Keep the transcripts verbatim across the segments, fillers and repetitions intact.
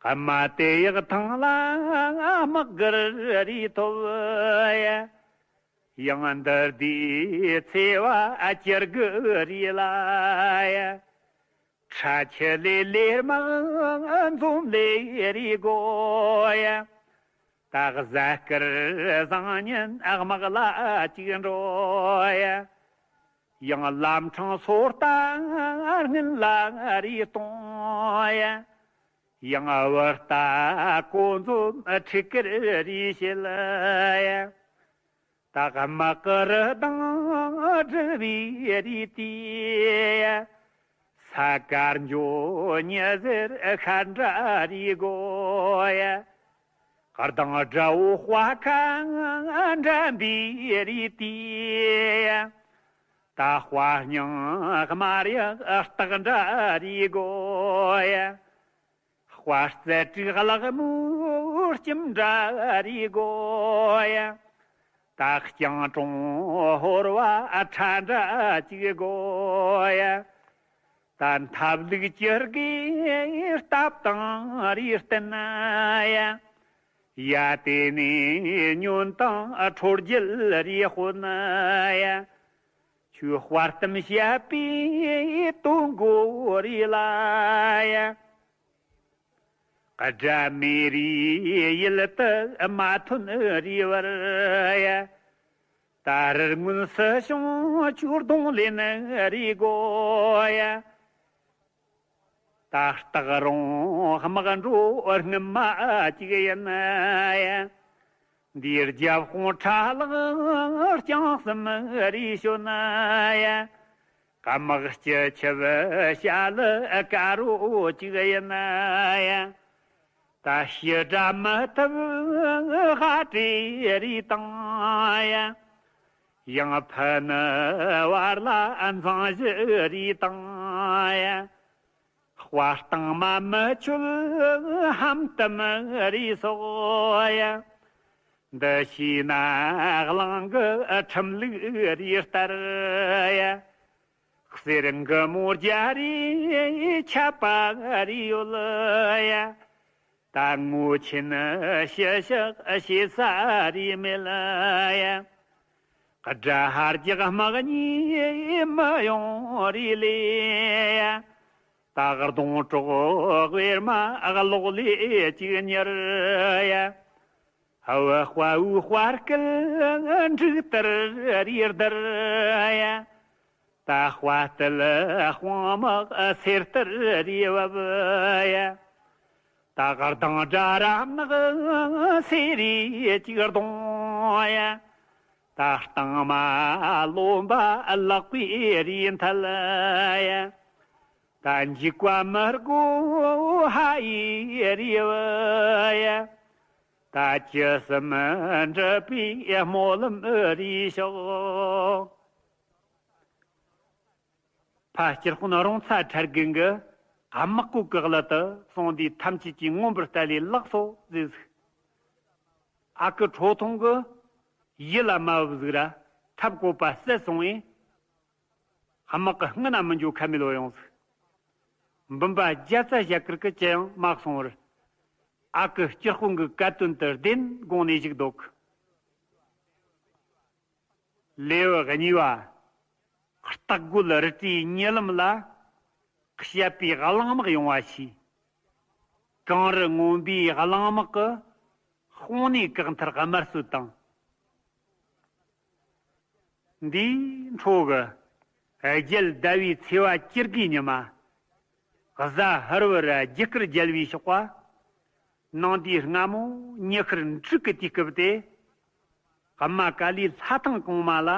ཀརྨ་དེ་ཡག་ཐང་ལ་དམག་གུར་རེ་ཐོབ་ཡ། ཡང་འདི་ལྟའི་ཚེ་བ་སྐྱུར་གི་རེ་ལ་ཡ། ཁྲ་ཆུ་ལས་ལས་དམག་འཛོམས་ལས་རེ་དགོ་ཡ། ད་གཟའ་སྐར་བཟང་ཉིན་དམག་ལ་གཅིག་འགྲོ་ཡ། ཡང་ལམ་འཕྲང་སོ་ལྟ་སྔུན་ལ་རེ་གཏོང་ཡ། ཡང་བུ་ལྟ་ཀོ་འཛོམས་ཁྲིག་ཀིར་རེ་བྱེད་ཡ། ད་དམག་གི་རུ་དང་སྒྲིལ་བའི་རེ་དེ་ས་དཀར་འཇོ་ཉི་ཟེར་ཤར་འདྲ་རེ་དགོ་ཡ། གདང་དགྲ་བོ་དཔའ་ཁ་འགྲན་པའི་རེ་དེ། ད་དཔའ་སྙིང་དམར་ཡག་སྟག་འདྲ་རེ་དགོ་ཡ། དཔའ་རྩལ་དྲུག་གླག་མོའི་སྐྱིམ་འདྲ་རེ་དགོ་ཡ། ད་རྐྱང་གྲོང་ཧོར་བ་ཁྲ་འདྲ་གཅིག་དགོ་ཡ། ད་འཐབ་ལུགས་ཀྱི་དགེ་སྟབས་དང་རེ་བསྟུན་ཡ། ཡ་དེ་ནས་ཉོན་དང་ཁྲོ་རྒྱལ་རེ་དཔོན་ཡ། ཆོས་དཔའ་གཏམ་བཤད་པའི་དོན་གོ་རེ་ལ་ཡ། དགྲ་མེད་རེ་ཡུལ་དུ་མ་ཐོན་རེ་བར་ཡ། ད་རི་སྔོན་སུ་བྱུང་ཆོས་སྡོང་ལེན་རེ་དགོ་ཡ། ད་སྟག་རོང་དམག་འགྲོ་སྔོན་མ་གཅིག་ཡིན་ཡ། འདིའི་རྒྱབ་དཔུང་ཁྲ་ལག་རྐྱང་གསུམ་རེ་བྱོན་ཡ། དམག་སྤྱི་ཆུ་བོ་བྱ་ལ་དཀར་རོ་གཅིག་ཡིན་ཡ། ད་ཞི་དྲག་མི་ཐུབ་ཧ་ཏྲེ་རེ་བཏང་ཡ། ཡང་ཕུ་ནུ་བར་ལ་འཛིང་གཞི་རེ་བཏང་ཡ། དཔའ་གཏིང་མ་མི་ཆོད་ཧམ་གཏམ་རེ་སོག་ཡ། འདི་ཤེས་ན་གླིང་གི་ཁྲིམས་ལུགས་རེ་ལྟར་ཡ། གསེར་མགུར་མོ་རྒྱ་རེ་ཆད་པ་རེ་ཡོད་ཡ། ད་ངོ་ཆེན་ཞི་ཞག་བྱེད་ས་རེ་མེད་ཡ། དགྲ་ཧར་རྒྱག་དམག་གཉིས་མི་ཡོང་རེ་ལས་ཡ། ད་གདོང་གྲོགས་བེར་མ་གློག་ལས་གཅིག་ཉར་ཡ། ཧ་བ་དཔའ་བོའི་དཔའ་སྐད་འབྲུག་ལྟར་རེ་ལྡིར་ཡ། ད་དཔའ་རྟུལ་དཔུང་དམག་སེར་ལྟར་རེ་བབས་ཡ། ད་གདང་དགྲ་རམ་ནག་སེ་རེ་གཅིག་གདོང་ཡ། ད་རྟིང་མ་རློན་པ་ལག་པས་རེ་མཐལ་ཡ། ད་འཇིགས་པ་མི་དགོས་ཧ་ཡེ་རེ་བ་ཡ། ད་ཅི་སེམས་འདྲིད་པའི་སྨོན་ལམ་རེ་ཤོག་ཕ་སྤྱིར་དཔོན་རོང་ཚ་ཁྲ་རྒན་གྱིས་དམག་བཀོད་ཀྱི་གླུ་དེ་གསུངས་དུས་ཐམས་ཅད་ཀྱིས་མངོན་པར་བལྟ་ལས་ལགས་སོ་ཟེར་ཟིག་ཨ་ཁུ་ཁྲོ་ཐུང་གིས་ཡིད་ལ་མ་བབས་ཟིག་ར་ཐབས་བཀོད་པ་ཟད་སོང་བས། དམག་གི་སྔུན་ན་མི་འགྱོ་ཁ་མེད་ལོ་ཡོང་ཟིག་འབུམ་པ་རྒྱ་ཚ་ཞལ་དཀར་གྱིས་ཅི་ཡང་མ་གསུང་བར། ཨ་ཁུ་སྤྱི་དཔོན་གྱི་བཀའ་དོན་དུ་བདེན་དགོངས་ནས་བཞུགས་འདུག་ལེའུ་གཉིས་པ། སྟག་རྒོད་རི་བྲག་གཉིད་ལམ་ལ། བཤད་པའི་གླང་དམག་ཡོང་བ་ཤེས། གངས་རི་རྔོན་པའི་གླང་དམག་གི་དཔུང་སྣེ་བཀག་མཐར་དམར་གསོད་དང་། འདིའི་འཕྲོ་གི་རྒྱལ་ཟླ་བའི་ཚེས་པ་བཅུ་དགུའི་ཉི་མ། གཟའ་ཧར་བར་རྒྱུ་སྐར་རྒྱལ་བའི་ཞོགས་པ། ནངས་དུས་སྔ་མོ་ཉི་ཤར་འབྲུག་གི་དུས་སྐབས་ཏེ། ཀརྨ་ཀ་ལིའི་ལྷ་ཐང་གོང་མ་ལ།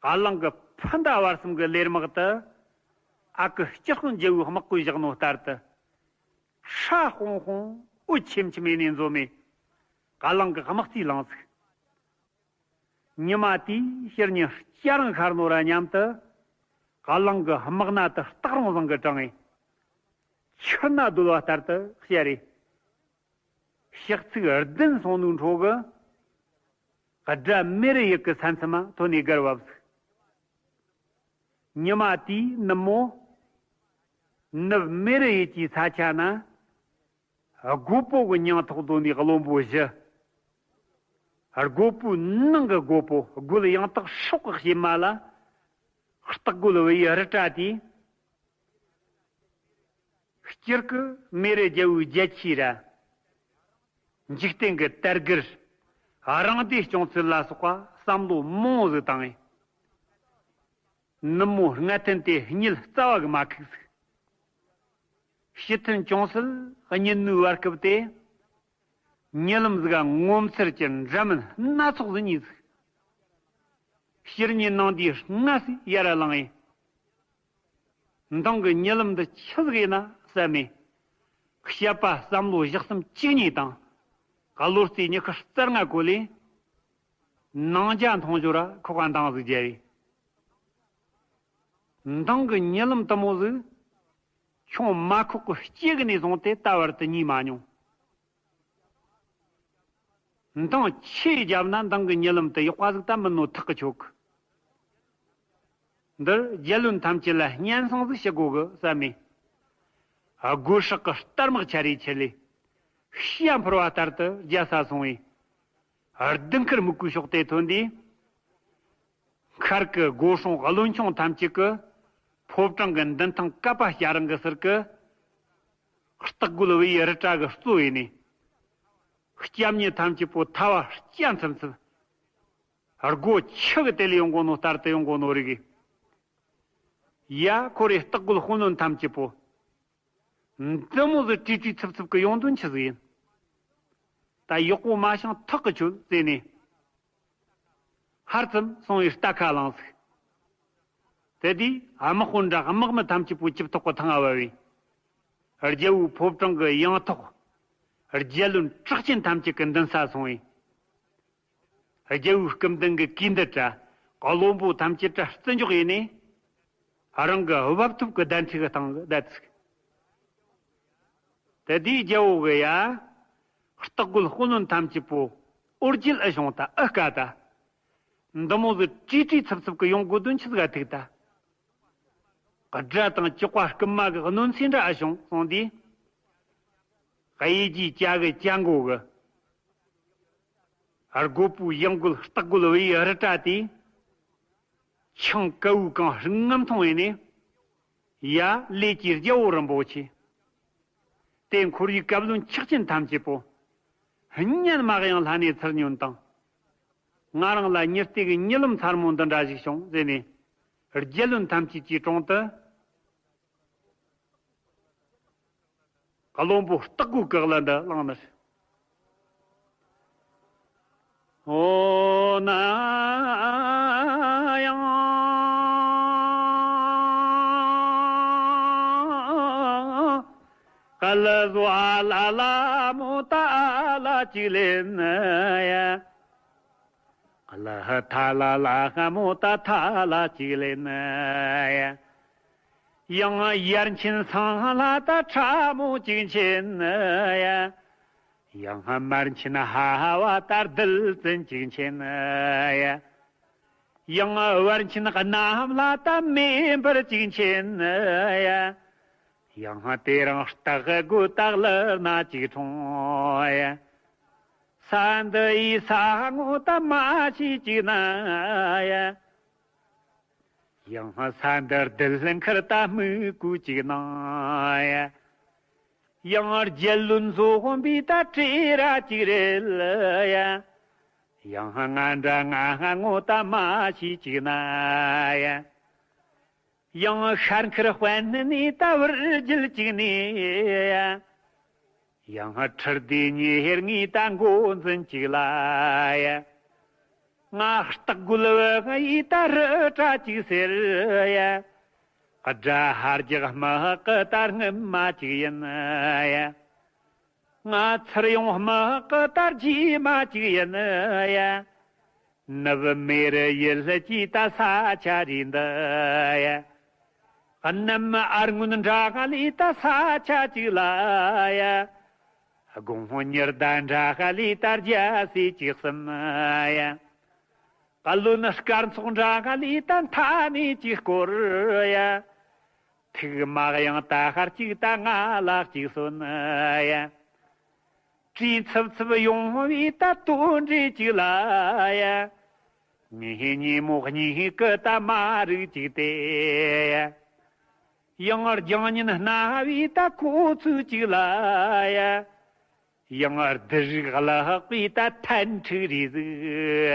གླང་གི་ཕུ་མདའ་བར་གསུམ་གྱི་ལས་དམག་ཏུ། ཨ་ཁུ་སྤྱི་དཔོན་རྒྱལ་བོའི་དམག་གོས་བཞག་ནོ་ལྟར་དུ། ཧྲ་ཧོང་ཧོང་འུ་ཆེམ་ཆེམ་ཡིན་ནས་འཛོམས་མེད། གླང་གི་དམག་རྩིས་བླངས་ཟིག་ཉི་མ་དེའི་ཕྱི་ཉིན་སྐྱ་རེངས་ཤར་ནོ་ར་མཉམ་དུ། གླང་གི་དམག་སྣ་དུ་སྟག་རོང་བཟང་གི་གྲངས་ཡིན། ཆུ་སྣ་རྡོལ་བ་ལྟར་དུ་བཤལ་རེ། ཞག་ཚིགས་བདུན་སོང་ནོའི་འཕྲོ་གི། དགྲ་མེ་རི་ཡུལ་གྱི་ས་མཚམས་མ་ཐོན་ནས་བརྒལ་བབས་ཟིག་ཉི་མ་དེའི་ནུབ་མོ། ནུབ་མེ་རི་ཡུལ་གྱི་ས་ཆ་ན། སྒོ་པོ་གི་མྱིང་ཐོགས་དོ་ནི་བློན་པོ་བཞི། སྒོ་པོའི་ནང་གི་སྒོ་པོ་རྒོད་ཡང་དག་སྲོག་གི་གཤེད་མ་ལ། སྟག་རྒོད་བུ་ཡི་རི་བཀྲ་དེས། སྤྱིར་གི་མེ་རི་རྒྱལ་བོའི་རྒྱལ་ཆས་ར། འཇིག་རྟེན་གྱི་དར་གིར། རང་སྡེ་སྐྱོང་ཚུལ་ལ་སོགས་པ་བསམ་བློ་མང་ཟིག་བཏང་ངས། ནུབ་མོ་སྔ་ཐུན་དེ་གཉིད་རྩ་བ་གི་མ་ཁུག་ཟིག་ཕྱི་ཐུན་ཅུང་ཟད་གཉིད་ནུས་བར་སྐབས་དེ། ཉི་ལམ་ཟིག་ག་ངོ་མཚར་གྱི་འདྲ་མིན་སྣ་ཚོགས་ཟིག་རྙེད་ཟིག་ཕྱིར་ཉིན་ནང་དེའི་སྔ་སེ་ཡར་ལངས་ཡིན། མདང་གི་ཉི་ལམ་འདི་ཆི་ཟིག་ཡིན་ན་བསམ་མེ། བཤད་པ་བསམ་བློ་བཞག་སེམས་གཅིག་གཉིས་དང་། བློ་རྩེ་ཉི་ཤུ་རྩ་ལྔ་གོ་ལས། ནང་ཇ་འཐུང་ཞོར་ར་ཁོག་ག་འདང་ཟིག་རྒྱབ་ཡིན། མདང་གི་ཉི་ལམ་དུ་མོ་ཟིག་ཆུང་མ་ཁོག་གི་སྐྱེ་གི་ནས་བཟུང་སྟེ་ད་བར་དུ་རྙེད་མ་མྱོང་། མདང་ཆེ་བརྒྱབ་ན་མདང་གི་ཉི་ལམ་དུ་ཡག་པ་ཟིག་ད་མིན་ནོ་ཐག་གི་ཆོད་གི་འདིར་རྒྱལ་བློན་ཐམས་ཅད་ལ་སྙན་སེང་ཟིག་ཞུ་དགོ་གི་བསམ་མེ། སྒོ་སྲག་གི་སྟར་མག་ཆ་རེ་ཆེ་ལེ། ཤ་འཕུར་བ་ལྟར་དུ་རྒྱལ་ས་སོང་བས། ལྡུམ་ཁར་མིག་གུའི་ཕྱོགས་དེ་ཐོན་དུས། མཁར་གི་སྒོ་སྲུང་བློན་ཆུང་ཐམས་ཅད་ཀྱི་ཕོ་བྲང་གི་མདུན་ཐང་ཀ་པ་སྐྱ་རེངས་གི་ཟུར་གི། སྟག་རྒོད་བུ་ཡི་རི་བཀྲ་གི་གཙོ་ཡིན་ནི། སྐྱབས་གཉེར་ཐམས་ཅད་པོ་ཐལ་བ་སྐྱ་འཚུབ་འཚུབ། སྒོ་ཆུ་གི་དེ་ལས་ཡོང་གོ་ནོ་ལྟར་དུ་ཡོང་གོ་ནོ་རིག་གི། ཡ་ཁོ་རེ་སྟག་རྒོད་དཔོན་བློན་ཐམས་ཅད་པོ། འདི་མོ་ཟིག་བྲིས་བྲིས་ཚུབ་ཚུབ་གི་ཡོང་དོན་ཆི་ཟིག་ཡིན། ད་ཡག་པོ་མ་བྱུང་ཐག་གི་ཆོད་ཟེར་ནས། ཧར་ཙམ་སོང་བའི་རྟ་ཁ་ལངས་ཟིག་དེ་དུས་དམག་དཔོན་འདྲ་དམག་མི་ཐམས་ཅད་པོ་ཅིབ་ཐོག་གི་ཐང་ང་བབས་བས། རྒྱལ་བོའི་ཕོ་བྲང་གི་ཡང་ཐོག་རྒྱལ་བློན་གྲགས་ཅན་ཐམས་ཅད་ཀྱི་མདུན་ས་སོང་བས། རྒྱལ་བོའི་སྐུ་མདུན་གྱི་གུས་འདུད་ར་བློན་པོ་ཐམས་ཅད་ར་བརྩི་འཇོག་ཡིན་ནས། རང་གི་བབ་ཐུབ་ཀྱི་གདན་ཁྲི་གི་སྟེང་གི་བསྡད་ཚུགས། དེ་དུས་རྒྱལ་བོ་གི་ཡ། སྟག་རྒོད་དཔོན་བློན་ཐམས་ཅད་པོ་ཨོ་རྒྱལ་ཨེ་བྱུང་ད་ཨེ་དཀའ་ད། འདི་མོ་ཟིག་བྲིས་བྲིས་ཚུབ་ཚུབ་གི་ཡོང་དགོས་དོན་ཆི་ཟིག་ག་ཐུག་ད། དགྲ་དང་ལྕགས་པ་རྐུན་མ་གི་གནོད་འཚེ་འདྲ་ཨེ་བྱུང་སོང་དུས། གཡས་ཀྱི་ལྕགས་གི་ལྕགས་མགོ་གི། སྒོ་པོའི་ཡང་རྒོད་སྟག་རྒོད་བུ་ཡི་རི་བཀྲ་དེ། ཆང་ཀ་བུ་གང་རིགས་ངམ་འཐུང་ཡིན་ནས། ཡ་ལས་ཀྱི་རྒྱལ་བོ་རིན་པོ་ཆེ། དེ་འཁོར་བའི་བཀའ་བློན་ཆགས་ཅན་ཐམས་ཅད་པོ། སྙན་མ་གཡང་ལྷ་ནས་ཚུར་ཉོན་དང་། ང་རང་ལ་ཉི་སྟེ་གི་ཉི་ལམ་མཚར་མོ་འདི་འདྲ་ཞིག་བྱུང་ཟེར་ནས། རྒྱལ་བློན་ཐམས་ཅད་ཀྱི་དྲུང་དུ། བློན་པོ་སྟག་རྒོད་གི་གླུ་འདི་བླངས་ནས། འོ་ན་ཡང་། ག་ལ་བཟོ་ཨ་ལ་ལ་མོ་ཏ་ཨ་ལ་ཅིག་ལེན་ཡ། ལ་ཧ་ཐ་ལ་ལ་ཧ་མོ་ཏ་ཐ་ལ་ཅིག་ལེན་ཡ། ཡང་ཡར་ཆེན་སང་ལ་ཏ་ཁྲ་མོ་ཅིག་ཆེན་ཡ། ཡང་མར་ཆེན་ཧ་བ་ཏ་རྡུལ་ཙན་ཅིག་ཆེན་ཡ། ཡང་བར་ཆེན་གནམ་ལ་ཏ་མེ་འབར་ཅིག་ཆེན་ཡ། ཡང་དེ་རིང་སྟག་རྒོད་སྟག་ལུ་ན་ཅིག་འཁྲུངས་ཡ། ས་འདི་ཡི་ས་ངོ་ཏ་མ་ཤི་ཅིག་ན་ཡ། ཡང་ས་འདི་རྡུལ་མཁར་ཏ་མི་ཀུ་ཅིག་ན་ཡ། ཡང་རྒྱལ་བློན་བཟོ་དཔོན་པའི་ཏ་བྲེ་ར་ཅིག་རེད་ཡ། ཡང་ང་འདྲ་ང་ངོ་ཏ་མ་ཤི་ཅིག་ན་ཡ། ཡང་ཤར་མཁར་དཔོན་ནི་ནི་ཏ་བུར་རྒྱལ་ཅིག་ནི་ཡ། ཡང་ཁྲིར་དེ་ཉེ་ཧེར་ངི་ཏ་མགོ་འཛིན་ཅིག་ལ་ཡ། ང་སྟག་རྒོད་བུ་ཡི་ཏ་རི་བཀྲ་ཅིག་ཟེར་ཡ། དགྲ་ཧར་རྒྱག་དམག་གི་ཏ་རྔུལ་མ་ཅིག་ཡིན་ཡ། ང་ཚུར་ཡོང་དམག་གི་ཏ་རྗེས་མ་ཅིག་ཡིན་ཡ། ནུབ་མེ་རི་ཡུལ་གྱི་ཏ་ས་ཆ་རེད་འདི་ཡ། གནམ་ཨར་སྔོན་འདྲ་ག་ལི་ཏ་ས་ཆ་ཅིག་ལ་ཡ། དགུང་ཉི་ཟླ་འདྲ་ག་ལི་ཏ་རྒྱ་སེ་ཅིག་གསུམ་ཡ། བློན་སྐར་ཚོགས་འདྲ་ག་ལི་ཏ་མཐའ་ནས་ཅིག་སྐོར་ཡ། ཐིག་མ་གཡང་ཏ་ཤར་ཅིག་ཏ་ང་ལག་ཅིག་སོན་ཡ། བྲིས་འཚུབ་འཚུབ་ཡོང་བའི་ད་དོན་འགྲེལ་ཅིག་ལ་ཡ། ངའི་ཉིན་མོ་གཉིས་ཀྱི་ད་མ་རིག་ཅིག་སྟེ་ཡ། ཡང་རྒྱང་ཉིན་སྣ་བའི་ད་གོ་ཚུལ་ཅིག་ལ་ཡ། ཡང་བདུད་རིགས་བརླག་པའི་ད་ཐན་ཕྲུག་རེ་ཟིག་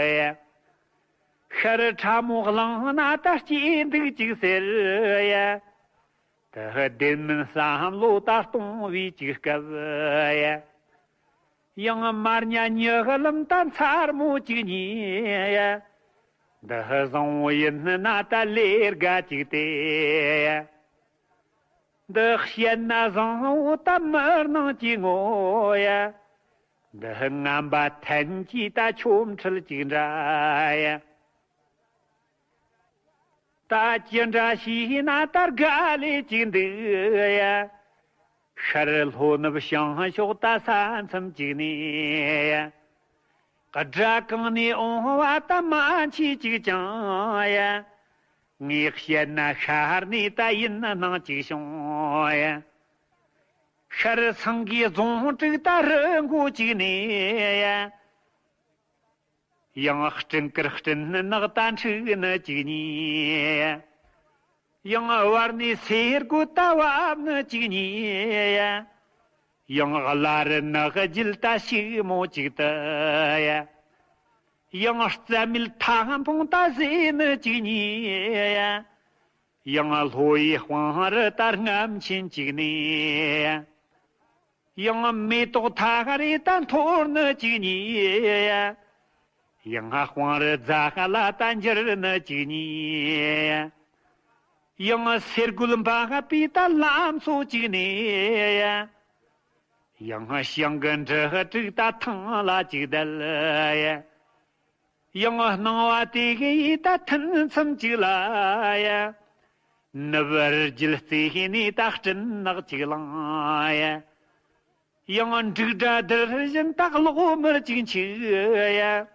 ཡ། ཤར་ཕྲ་མོ་གླིང་ན་ད་སྐྱེས་འདུག་ཅིག་ཟེར་ཡ། ད་བདེན་མིན་བསམ་བློ་ད་གཏོང་བའི་ཅིག་སྐབས་ཡ། ཡང་མར་ཉ་ཉི་གླིང་ད་མཚར་མོ་ཅིག་ཉེ་ཡ། འདི་བཟང་བོ་ཡིན་ན་ད་ལས་དགའ་ཅིག་སྟེ་ཡ། འདི་བཤད་ན་བཟང་བོ་ད་མི་སྣང་ཅིག་ངོ་ཡ། འདི་ངན་པ་ཐན་གྱི་ད་ཆོ་འཕྲུལ་ཅིག་འདྲ་ཡ། ད་ཅི་འདྲ་ཞིག་ན་ད་དགའ་ལས་ཅིག་འདུག་ཡ། ཤར་ལྷོ་ནུབ་བྱང་ཕྱོགས་ད་ས་མཚམས་ཅིག་ནས་ཡ། དགྲ་གང་ནས་འོང་བ་ད་མ་མཆིས་ཅིག་ཅང་ཡ། ངས་བཤད་ན་ཤར་ནས་ད་ཡིན་སྣང་ཅིག་བྱུང་ཡ། ཤར་སེང་གེ་རྫོང་དྲུག་ད་རི་མགོ་ཅིག་ནས་ཡ། ཡང་སྤྲིན་དཀར་སྤྲིན་ནག་ད་འཁྲིགས་ནི་ཅིག་ཉེ་ཡ། ཡང་བར་ནས་སེར་རྒོད་ད་བབས་ནི་ཅིག་ཉེ་ཡ། ཡང་བླ་རི་ནག་རྒྱུད་ད་ཕྱུག་མོ་ཅིག་ཏུ་ཡ། ཡང་རྩྭ་མེད་ཐང་འཕོང་ད་ཟེ་ནི་ཅིག་ཉེ་ཡ། ཡང་ལྷོ་ཡི་སྤང་རི་ད་རྔམ་ཆེན་ཅིག་ནས་ཡ། ཡང་མེ་ཏོག་ཐག་རིང་ད་འཐོར་ནི་ཅིག་ཉེ་ཡ། ཡང་སྤང་རི་རྫ་ཁ་ལ་ད་འགྱུར་ནི་ཅིག་ཉེ་ཡ། ཡང་སེར་རྒོད་འབབ་པའི་ད་ལམ་སོ་ཅིག་ནས་ཡ། ཡང་ཞིང་གི་འབྲུ་དྲུག་ད་ཐང་ལ་ཅིག་བརྡལ་ཡ། ཡང་སྣང་བ་དེ་གའི་ད་ཐུན་མཚམས་ཅིག་ལ་ཡ། ནུབ་རི་རྒྱུད་རྩེ་ནས་ད་སྤྲིན་ནག་ཅིག་ལངས་ཡ། ཡང་འབྲུག་སྒྲ་དར་བཞིན་ད་གློག་མར་ཅིག་འཁྱུག་ཡ།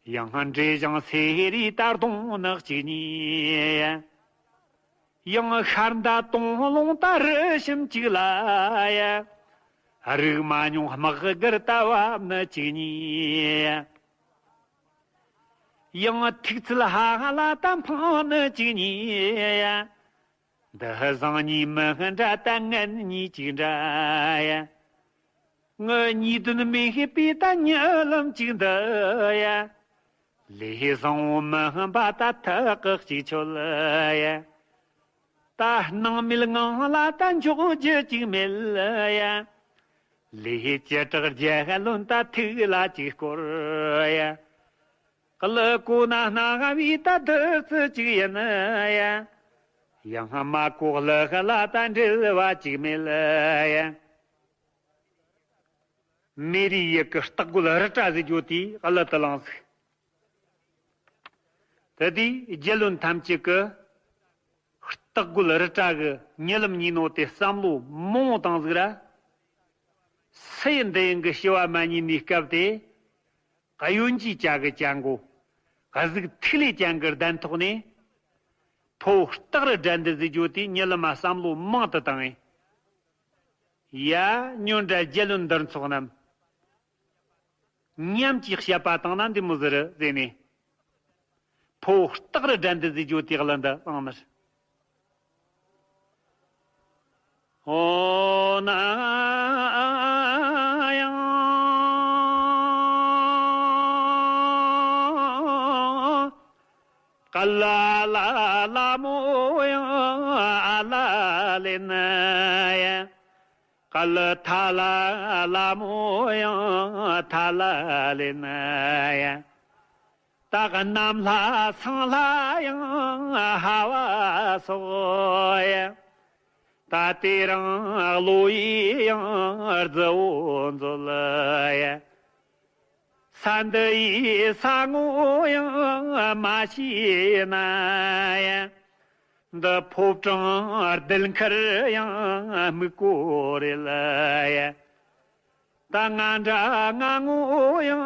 ཡང་འབྲས་ཞང་སེ་རི་ད་གདོང་ནག་ཅིག་ཉེ་ཡ། ཡང་ཤར་མདའ་དུང་ལུང་ད་རི་ཞིམ་ཅིག་ལ་ཡ། རིག་མ་མྱོང་དམག་སྒར་ད་བབས་ནི་ཅིག་ཉེ་ཡ། ཡང་ཐུགས་ཚལ་ཧ་ལ་ད་འཕངས་ནི་ཅིག་ཉེ་ཡ། འདི་བཟང་ཉེས་མི་འདྲ་ད་ངན་ཉེས་ཅིག་འདྲ་ཡ། ངའི་ཉེས་དོན་མི་ཤེས་པའི་ད་གཉིད་ལམ་ཅིག་འདི་ཡ། ལས་བཟང་བོ་མི་འབའ་ད་ཐག་གི་ཅིག་ཆོད་ཡ། ད་སྣང་མེད་ངང་ལ་ད་འཇོག་རྒྱུ་ཅིག་མེད་ཡ། ལས་ཅི་དྲག་རྒྱལ་བློན་ད་ཐུགས་ལ་ཅིག་སྐོར་ཡ། གླུ་གོ་ན་སྣང་བའི་ད་བདུད་རྩི་ཅིག་ཡིན་ཡ། ཡང་མ་གོ་གླུ་ལ་ད་འབྲེལ་བ་ཅིག་མེད་ཡ། མེ་རིའི་ཡུལ་གྱི་སྟག་རྒོད་རི་བཀྲ་ཟེར་རྒྱུ་དེའི་གླུ་དུ་བླངས་ཟིག་དེ་དུས་རྒྱལ་བློན་ཐམས་ཅད་ཀྱིས་སྟག་རྒོད་རི་བཀྲ་གི་གཉིད་ལམ་གཉིད་ནོ་དེ་བསམ་བློ་མང་བོ་བཏང་ཟིག་ར། སུ་ཡིན་འདི་ཡིན་གི་ཞི་བ་མ་ཉིད་ནས་སྐབས་དེ། གཡོན་གྱི་བྱ་གི་བྱ་མགོ། གཟུགས་ཐིག་ལེ་ཅན་གྱི་གདན་ཐོག་ནས། ཕོ་སྟག་རི་དགྲ་འདུལ་ཟེར་རྒྱུ་དེ་གཉིད་ལམ་མ་བསམ་བློ་མང་དུ་བཏང་ངས། ཡ། ཉོན་དྲ་རྒྱལ་བློན་འདིར་ཚོགས་རྣམས། ཉམས་ཀྱིས་བཤད་པ་བཏང་ན་འདི་མོ་ཟིག་རེད་ཟེར་ནས། ཕོ་སྟག་རི་དགྲ་འདུལ་ཟེར་རྒྱུ་དེ་གླུ་འདི་བླངས་ནི་རེད། འོ་ན་ཡང་། ག་ལ་ལ་ལ་མོ་ཡང་ཨ་ལ་ལེ་ན་ཡ། ག་ལ་ཐ་ལ་ལ་མོ་ཡང་ཐ་ལ་ལེ་ན་ཡ། ད་ག་གནམ་ལྷ་སང་ལྷ་ཡང་ཧ་བ་སོགས་ཡ། ད་དེ་རིང་བློ་ཡི་ཡང་རྫི་བོ་མཛོད་ཡ། ས་འདི་ཡི་ས་ངོ་ཡང་མ་ཤེས་ན་ཡ། འདི་ཕོ་བྲང་རྡུལ་མཁར་ཡང་སྨུག་པོ་རེད་ཡ། ད་ང་འདྲ་ང་ངོ་ཡང་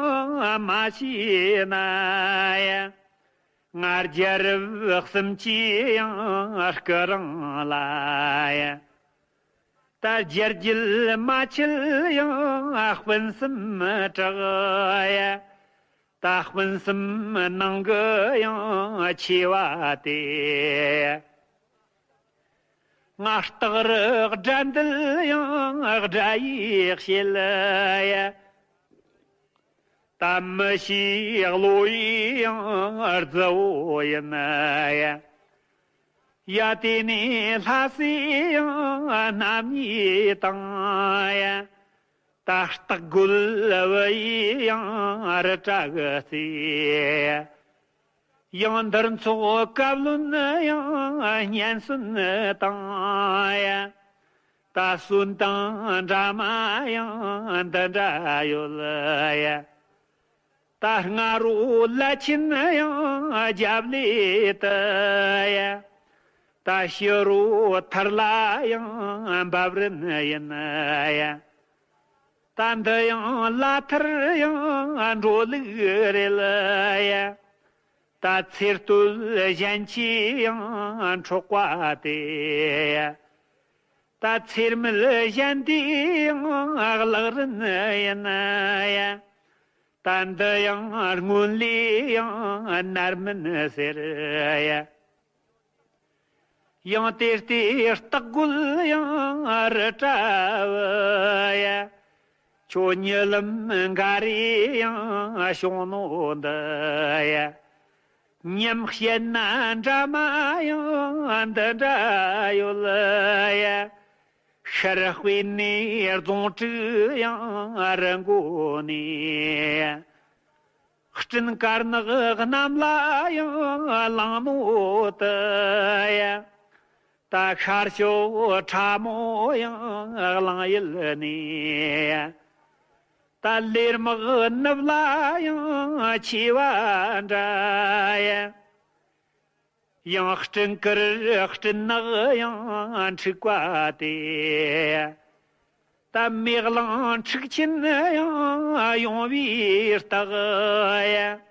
མ་ཤེས་ན་ཡ། ང་རྒྱལ་རབས་གསུམ་གྱི་ཡང་སྐུ་རིང་ལ་ཡ། ད་རྒྱལ་རྒྱུད་མ་ཆད་ཡང་སྤུན་གསུམ་གྲགས་ཡ། ད་སྤུན་གསུམ་ནང་གི་ཡང་ཆེ་བ་དེ། ང་སྟག་རི་དགྲ་འདུལ་ཡང་དགྲ་ཡིས་བྱེད་ཡ། ད་མི་ཤེས་བློ་ཡི་ཡང་རྫི་བོ་ཡིན་ཡ། ཡ་དེ་ནས་ལྷ་སའི་ཡང་རྣམ་གཉིས་དང་ཡ། ད་སྟག་རྒོད་བུ་ཡི་ཡང་རི་བཀྲ་གི་རྩེ། ཡང་འདིར་འཚོགས་བཀའ་བློན་ཡང་སྙན་གསོན་དང་ཡ། ད་གསོན་དང་འདྲ་མ་ཡང་འདི་འདྲ་ཡོད་ཡ། ད་སྔ་རོ་བླ་ཆེན་ཡང་རྒྱབ་ལས་དུ་ཡ། ད་ཕྱི་རོ་ཐར་ལ་ཡང་འབབ་རན་ཡིན་ཡ། ད་འདི་ཡང་ལ་ཐར་ཡང་འགྲོ་ལུགས་རེད་ཡ། ད་ཚེ་སྟོད་གཞན་ཆོས་ཡང་འཕྲོག་པ་དེ། ད་ཚེ་མེད་གཞན་སྡེ་ཡང་བརླག་རན་ཡིན་ཡ། ད་འདི་ཡང་སྔོན་ལས་ཡང་ནར་མིན་ཟེར་ཡ། ཡང་དེ་ལྟའི་སྟག་རྒོད་ཡང་རི་བཀྲ་བུ་ཡ། ཁྱོད་ཉི་ལམ་འགའ་རེ་ཡང་བྱུང་ནོ་འདི་ཡ། ཉམས་བཤད་ན་འདྲ་མ་ཡང་འདི་འདྲ་ཡོད་ཡ། ཤར་དཔེ་ནས་རྫོང་དྲུག་ཡང་རི་མགོ་ནས། སྤྲིན་དཀར་ནག་གནམ་ལ་ཡང་ལངས་ནོ་དེ་ཡ། ད་ཤར་ཕྱོགས་ཁྲ་མོ་ཡང་གླིང་ཡུལ་ནས། ད་ལས་དམག་ནུབ་ལ་ཡང་ཆེ་བ་འདྲ་ཡ། ཡང་སྤྲིན་དཀར་སྤྲིན་ནག་ཡང་འཁྲིགས་པ་དེ། ད་མེ་གླིང་འཁྲུག་ཆེན་ཡང་ཡོང་བའི་རྟགས་ཡ།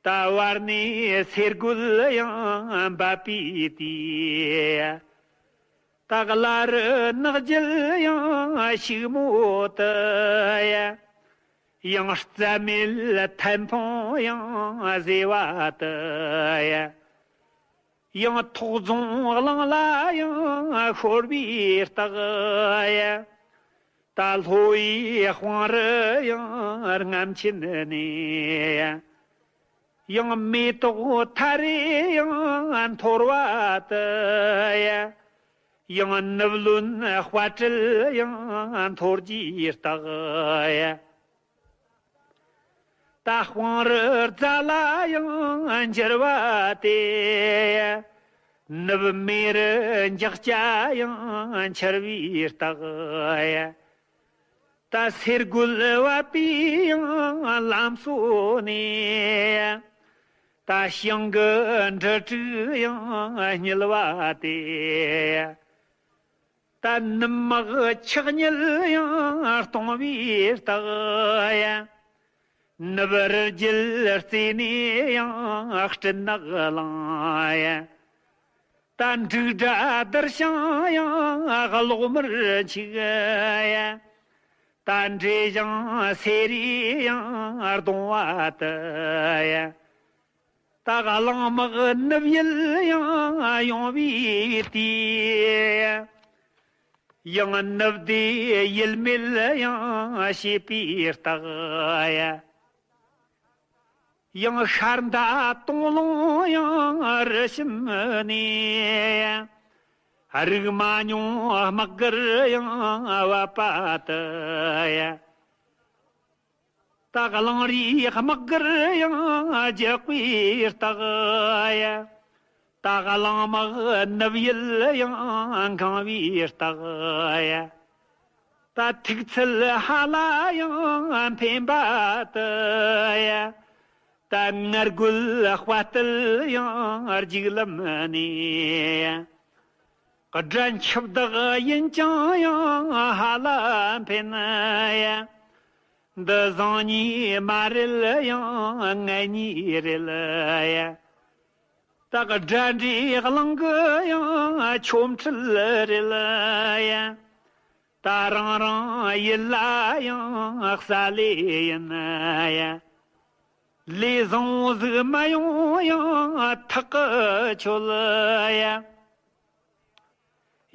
ད་བར་ནས་སེར་རྒོད་ཡང་འབབ་པའི་དུས། ད་གླ་རི་ནགས་རྒྱུད་ཡང་ཕྱུག་མོ་དེ་ཡ། ཡང་རྩྭ་མེད་ཐལ་འཕང་ཡང་ཟེ་བ་དེ་ཡ། ཡང་ཐོག་རྫོང་གླིང་ལ་ཡང་ཤོར་བའི་རྟགས་ཡ། ད་ལྷོ་ཡི་སྤང་རི་ཡང་རྔམ་ཆེན་ནས། ཡང་མེ་ཏོག་ཐར་རེ་ཡང་འཐོར་བ་དེ་ཡ། ཡང་ནུབ་བློན་དཔའ་བྲལ་ཡང་འཐོར་རྒྱུའི་རྟགས་ཡ། ད་སྤང་རི་རྫ་ལ་ཡང་འགྱུར་བ་དེ། ནུབ་མེ་རི་འཇག་སྐྱ་ཡང་འཆར་བའི་རྟགས། ད་སེར་རྒོད་བབས་པའི་ཡང་ལམ་སོ་ནས། ད་ཞིང་གི་འབྲུ་དྲུག་ཡང་བསྙིལ་བ་དེ། ད་ནུབ་དམག་ཆག་ཉིལ་ཡང་གཏོང་བའི་རྟགས་ཡ། ནུབ་རི་རྒྱུད་རྩེ་ནས་ཡང་སྤྲིན་ནག་ལངས་ཡ། ད་འབྲུག་སྒྲ་ལྡིར་ཞིང་ཡང་གློག་དམར་འཁྱུག་ཡ། ད་འབྲས་ཞིང་སེ་རའི་ཡང་གདོང་བ་དུ་ཡ། ད་གླང་དམག་ནུབ་ཡུལ་ཡང་ཡོང་བའི་དུས། ཡང་ནུབ་བདེ་ཡུལ་མེད་ཡང་བྱེད་པའི་རྟགས་ཡ། ཡང་ཤར་མདའ་སྟོང་ལུང་ཡང་རི་ཞིམ་ནས། རིགས་མ་ཉུང་དམག་སྒར་ཡང་བབས་པ་དུ་ཡ། ད་གླང་རིའི་དམག་སྒར་ཡང་རྒྱག་པའི་རྟགས་ཡ། ད་གླང་དམག་ནུབ་ཡུལ་ཡང་འགང་བའི་རྟགས་ཡ། ད་ཐུག་ཚད་ཧ་ལ་ཡང་འཕེན་པ་དུ་ཡ། ད་ངར་རྒོད་དཔའ་རྟུལ་ཡང་རྒྱུག་ལམ་ནས། དགྲ་འཆི་བདག་ཡིན་ཀྱང་ཡང་ཧ་ལ་འཕེན་ཡ། འདི་བཟང་ཉེས་མ་རེད་ཡང་ངན་ཉེས་རེད་ཡ། ད་དགྲ་འདྲེ་གླང་གི་ཡང་ཆོ་འཕྲུལ་རེད་ཡ། ད་རང་རང་ཡིད་ལ་ཡང་གསལ་ལེ་ཡིན་ཡ། ལས་བཟང་ཟིག་མ་ཡོང་ཡང་ཐག་གི་ཆོད་ཡ།